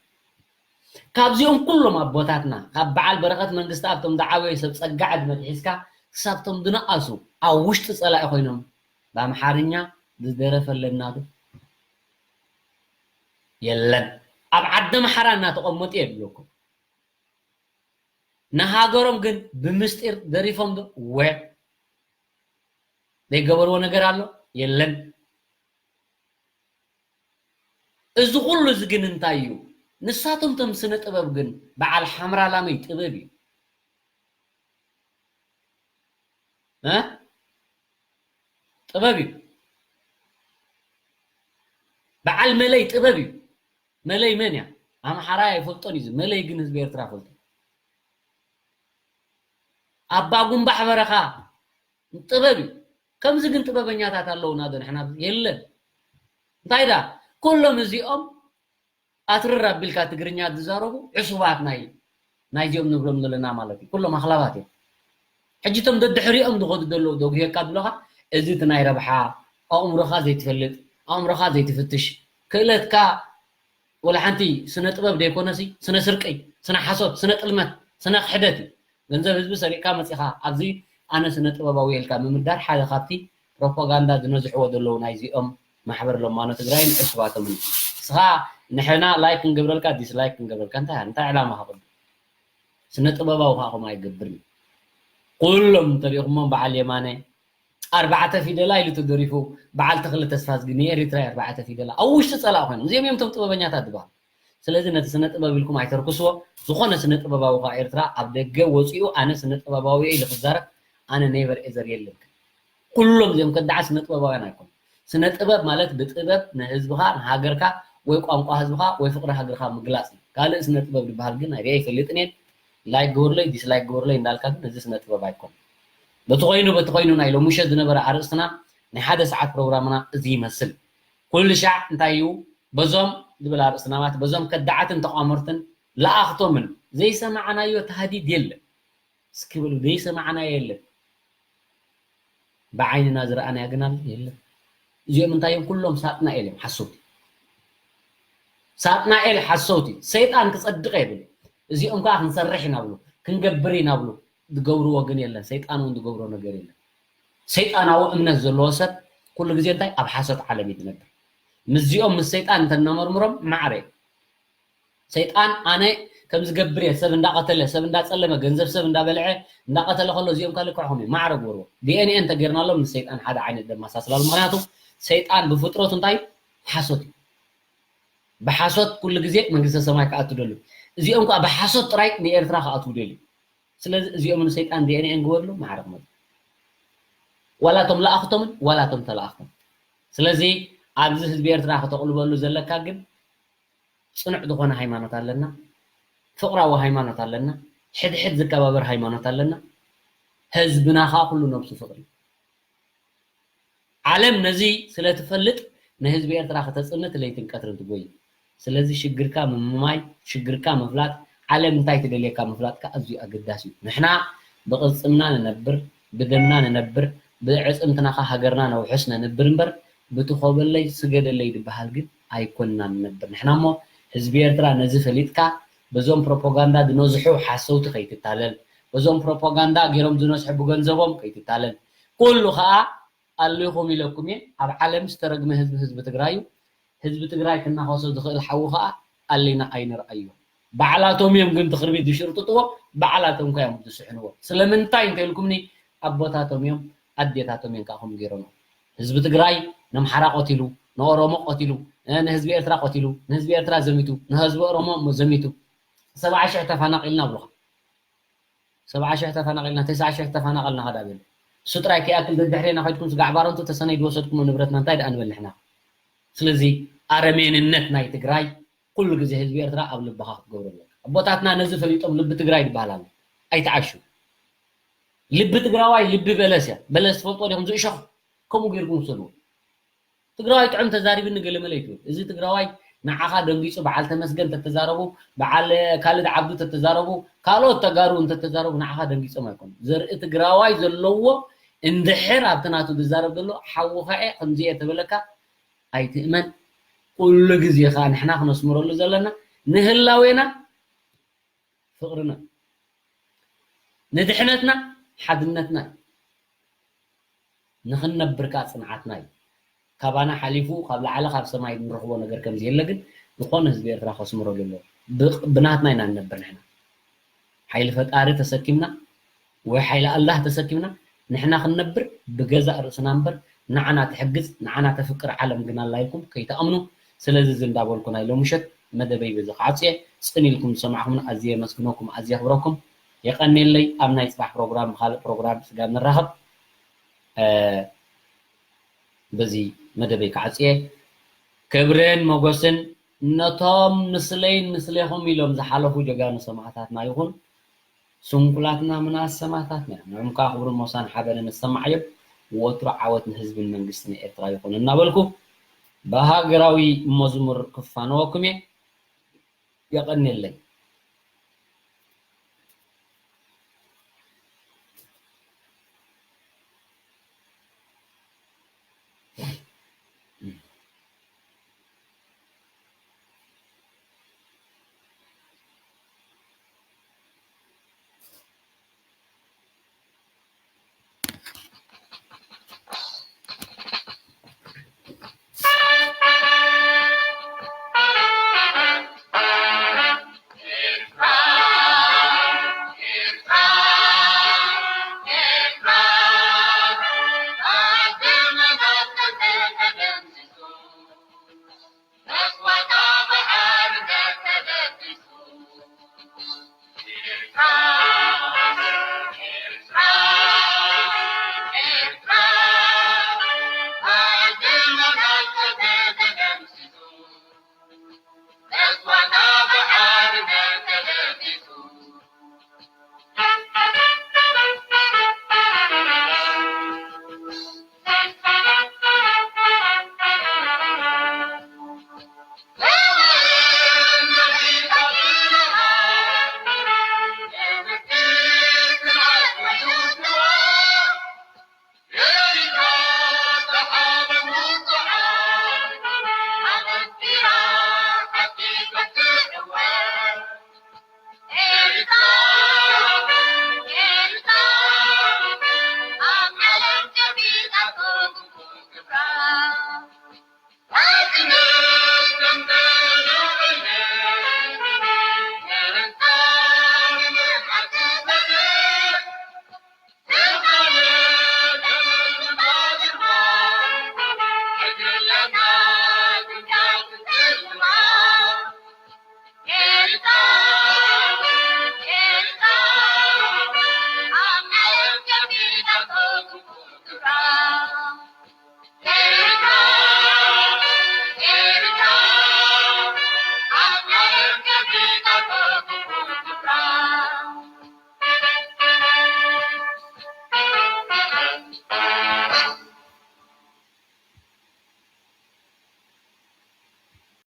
ካብዚኦም ኩሎም ኣቦታትና ካብ በዓል በረኸት መንግስቲ ኣብቶም ዝዓበዩ ሰብ ጸጋ ዕድመ ሒዝካ ክሳብቶም ዝነኣሱ ኣብ ውሽጢ ጸላኢ ኮይኖም ብኣምሓርኛ ዝደረፈ ኣለና ዶ የለን። ኣብ ዓዲ ኣምሓራ እናተቐመጡ የብለኩም። ንሃገሮም ግን ብምስጢር ደሪፎም ዶ ወ ዘይገበርዎ ነገር ኣሎ የለን። እዚ ኩሉ እዚ ግን እንታይ እዩ? ንሳቶም ቶም ስነ ጥበብ ግን በዓል ሓምራ ላመይ ጥበብ እዩ እ ጥበብ እዩ። በዓል መለይ ጥበብ እዩ። መለይ መን እያ? ኣምሓራይ ኣይፈልጦን እዩ። መለይ ግን ህዝቢ ኤርትራ ፈልጦ። ኣባ ጉንባሕ በረኻ ጥበብ እዩ። ከምዚ ግን ጥበበኛታት ኣለውና ዶ ንሕና? የለን። እንታይ ዳ ኩሎም እዚኦም ኣትርር ኣቢልካ ትግርኛ ዝዛረቡ ዕሱባት ናይ ናይዚኦም ንብሎም ዘለና ማለት እዩ። ኩሎም ኣኽላባት እዮም። ሕጂ እቶም ደድሕሪኦም ዝኸዱ ዘለዉ ዶ ጉሄካ ብለኻ እዚ እቲ ናይ ረብሓ ኣእምሮኻ ዘይትፈልጥ ኣእምሮኻ ዘይትፍትሽ ክእለትካ ወላ ሓንቲ ስነ ጥበብ ዘይኮነሲ ስነ ስርቂ፣ ስነ ሓሶት፣ ስነ ጥልመት፣ ስነ ክሕደት እዩ። ገንዘብ ህዝቢ ሰሪቕካ መፂኻ ኣብዚ ኣነ ስነ ጥበባዊ ኢልካ ምምዳር ሓደ ካብቲ ፕሮፓጋንዳ ዝነዝሕዎ ዘለዉ ናይዚኦም ማሕበር ለማኖ ትግራይን ዕሱባቶምን እዩ። ንስኻ ንሕና ላይክ ክንገብረልካ ዲስላይክ ክንገብረልካ እንታይ እንታይ ዕላማ ከቕዱ ስነ ጥበባዊ ከዓ ከምኡ ኣይገብርን እዩ። ኩሎም እንተሪእኹሞም በዓል የማነ ኣርባዕተ ፊደላ ኢሉ ተደሪፉ በዓል ተኽለ ተስፋዝጊ ንኤሪትራ ኣርባዕተ ፊደላ ኣብ ውሽጢ ፀላእ ኮይኖም እዚኦም እዮም እቶም ጥበበኛታት ዝበሃሉ። ስለዚ ነቲ ስነ ጥበብ ኢልኩም ኣይተርክስዎ። ዝኾነ ስነ ጥበባዊ ከዓ ኤርትራ ኣብ ደገ ወፂኡ ኣነ ስነ ጥበባዊ ኢሉ ክዛረብ ኣነ ኔቨር ኤዘር የለን። ኩሎም እዚኦም ከዳዓ ስነ ጥበባውያን ኣይኮኑ። ስነ ጥበብ ማለት ብጥበብ ንህዝብኻ ንሃገርካ ወይ ቋንቋ ህዝብኻ ወይ ፍቅሪ ሃገርካ ምግላፅ እዩ። ካልእ ስነ ጥበብ ዝበሃል ግን ኣይሪአ ይፈልጥን እየ። ላይክ ግበሩለይ ዲስላይክ ግበሩለይ እንዳልካ ግን እዚ ስነ ጥበብ ኣይኮን። በቲ ኮይኑ በቲ ኮይኑ ናይ ሎሚ ምሸት ዝነበረ ኣርእስትና ናይ ሓደ ሰዓት ፕሮግራምና እዚ ይመስል። ኩሉ ሻዕ እንታይ እዩ በዞም ዝብል ኣርእስትና ማለት በዞም ከዳዓትን ተቋመርትን ለኣኽቶምን ዘይሰማዕናዮ ታህዲድ የለን። እስኪ በሉ ዘይሰማዕናዮ የለን። ብዓይንና ዝረኣናዮ ግን ኣሎ የለን። እዚኦም እንታይ እዮም ኩሎም ሳጥናኤል እዮም ሓሰውቲ። ሳጥናኤል ሓሰውቲ ሰይጣን ክፀድቕ የብል። እዚኦም ከዓ ክንሰርሕ ኢና ብሉ ክንገብር ኢና ብሉ ዝገብርዎ ግን የለን። ሰይጣን እውን ዝገብሮ ነገር የለን። ሰይጣናዊ እምነት ዘለዎ ሰብ ኩሉ ግዜ እንታይ ኣብ ሓሶት ዓለም እዩ ዝነብር። ምስዚኦም ምስ ሰይጣን እንተነመርምሮም ማዕረ እዩ። ሰይጣን ኣነ ከም ዝገብር እየ ሰብ እንዳቐተለ ሰብ እንዳፀለመ ገንዘብ ሰብ እንዳበልዐ እንዳቐተለ ከሎ እዚኦም ካልእ ክዕኹም እዩ ማዕረ ግበርዎ። ዲኤንኤ እንተጌርናሎም ምስ ሰይጣን ሓደ ዓይነት ደመሳስላሉ። ምክንያቱ ሰይጣን ብፍጥረቱ እንታይ ሓሶት እዩ። ብሓሶት ኩሉ ግዜ መንግስተ ሰማይ ክኣቱ ደሉ። እዚኦም ከዓ ብሓሶት ጥራይ ንኤርትራ ክኣትዉ ደልዩ። ስለዚ እዚኦም ንሰይጣን ዲኤንኤ ንግበርሉ ማዕረ ክመፁ ዋላ እቶም ለኣኽቶምን ዋላ እቶም ተለኣኽቶም። ስለዚ ኣብዚ ህዝቢ ኤርትራ ከተቕልበሉ ዘለካ ግን ፅኑዕ ዝኾነ ሃይማኖት ኣለና፣ ፍቕራዊ ሃይማኖት ኣለና፣ ሕድሕድ ዝከባበር ሃይማኖት ኣለና። ህዝብና ከዓ ኩሉ ነብሱ ፍቕሪ ዓለም ነዚ ስለ ትፈልጥ ንህዝቢ ኤርትራ ከተጽንት ለይትን ቀትርን ትጎይ። ስለዚ ሽግርካ ምምማይ፣ ሽግርካ ምፍላጥ፣ ዓለም እንታይ ትደልየካ ምፍላጥካ ኣዝዩ ኣገዳሲ እዩ። ንሕና ብቕልጽምና ንነብር፣ ብደምና ንነብር፣ ብዕጽምትና ከ ሃገርና ነውሕስ ነንብር እምበር ብቲ ኮበለይ ስገደለይ ዝበሃል ግን ኣይኮንና ንነብር። ንሕና እሞ ህዝቢ ኤርትራ ነዚ ፈሊጥካ በዞም ፕሮፓጋንዳ ዝነዝሑ ሓሰውቲ ከይትታለል፣ በዞም ፕሮፓጋንዳ ገይሮም ዝነዝሑ ብገንዘቦም ከይትታለል። ኩሉ ከኣ ኣሊኹም ኢለኩም እየ። ኣብ ዓለም ዝተረግመ ህዝቢ ህዝቢ ትግራይ እዩ። ህዝቢ ትግራይ ክናኸሶ ዝኽእል ሓዊ ከኣ ኣሊና ኣይንርኣዮ። ባዕላቶም እዮም ግን ትኽርቢት ዝሽርጥጥዎ፣ ባዕላቶም ከ እዮም ዝስሕንዎ። ስለምንታይ እንተኢልኩምኒ ኣቦታቶም እዮም ኣዴታቶም እዮም ከኣ ከምኡ ገይሮም። ህዝቢ ትግራይ ነምሓራ ቆቲሉ፣ ንኦሮሞ ቆቲሉ፣ ንህዝቢ ኤርትራ ቆቲሉ፣ ንህዝቢ ኤርትራ ዘሚቱ፣ ንህዝቢ ኦሮሞ ዘሚቱ። ሰብዓ ሽሕ ተፈናቒልና ብሉኻ። ሰብዓ ሽሕ ተፈናቒልና፣ ተስዓ ሽሕ ተፈናቐልና ከዳ በሉ። እሱ ጥራይ ከይኣክል ደድሕሬና ከድኩም ስጋዕ ባረንቱ ተሰነይ ዝወሰድኩሞ ንብረትና እንታይ ደኣ ንበል ንሕና? ስለዚ ኣረሜንነት ናይ ትግራይ ኩሉ ግዜ ህዝቢ ኤርትራ ኣብ ልብኻ ክትገብሮ ኣለካ። ኣቦታትና ነዚ ፈሊጦም ልቢ ትግራይ ዝበሃል ኣሎ። ኣይትዓሹ። ልቢ ትግራዋይ ልቢ በለስ እያ። በለስ ትፈልጦ ዲኹም? ዝእሾኽ ከምኡ ጌርኩም ውሰድዎ። ትግራዋይ ጥዑም ተዛሪብኒ ገለመለ ይትብል። እዚ ትግራዋይ ንዓኻ ደንጊጹ በዓል ተመስገን ተተዛረቡ፣ በዓል ካልድ ዓብዱ ተተዛረቡ፣ ካልኦት ተጋሩ እንተተዛረቡ ንዓኻ ደንጊጾም ኣይኮኑ። ዘርኢ ትግራዋይ ዘለዎ እንድሕር ኣብቲ ናቱ ዝዛረብ ዘሎ ሓውኻ እየ ከምዚ እየ ተበለካ ኣይትእመን። ኩሉ ግዜ ከዓ ንሕና ክነስምረሉ ዘለና ንህላዌና ፍቕርና፣ ንድሕነትና ሓድነትና፣ ንኽንነብር ከዓ ጽንዓትና እዩ። ካባና ሓሊፉ ካብ ላዕሊ ካብ ሰማይ እንረኽቦ ነገር ከም ዘየለ ግን ዝኾነ ህዝቢ ኤርትራ ከስምረሉ ኣለዎ። ብ- ብናትና ኢና ንነብር ንሕና። ሓይሊ ፈጣሪ ተሰኪምና ወይ ሓይሊ ኣላህ ተሰኪምና ንሕና ክንነብር ብገዛእ ርእስና እምበር ንዓና ትሕግዝ ንዓና ተፍቅር ዓለም ግን ኣላ ኢልኩም ከይትኣምኑ። ስለዚ እዚ እንዳበልኩ ናይ ሎምሸት መደበይ በዚ ክዓጽየ። ጽን ኢልኩም ዝሰማዕኩምን ኣዝየ የመስግነኩም ኣዝየ የኽብረኩም። የቐንየለይ። ኣብ ናይ ጽባሕ ፕሮግራም ብኻልእ ፕሮግራም ስጋብ ንራኸብ በዚ መደበይ ክዓጽየ። ክብርን ሞገስን ነቶም ምስለይን ምስሌኹም ኢሎም ዝሓለፉ ጀጋኑ ሰማእታትና ይኹን። ስንኩላትና ምናስ ሰማእታትና እዮም። ንዕምካ ክብርን ሞሳን ሓበንን ንሰማዕ እዮም። ወትሩ ዓወት ንህዝብን መንግስትን ኤርትራ ይኹን እናበልኩ ብሃገራዊ መዝሙር ክፋነወኩም እየ። የቐንየለይ።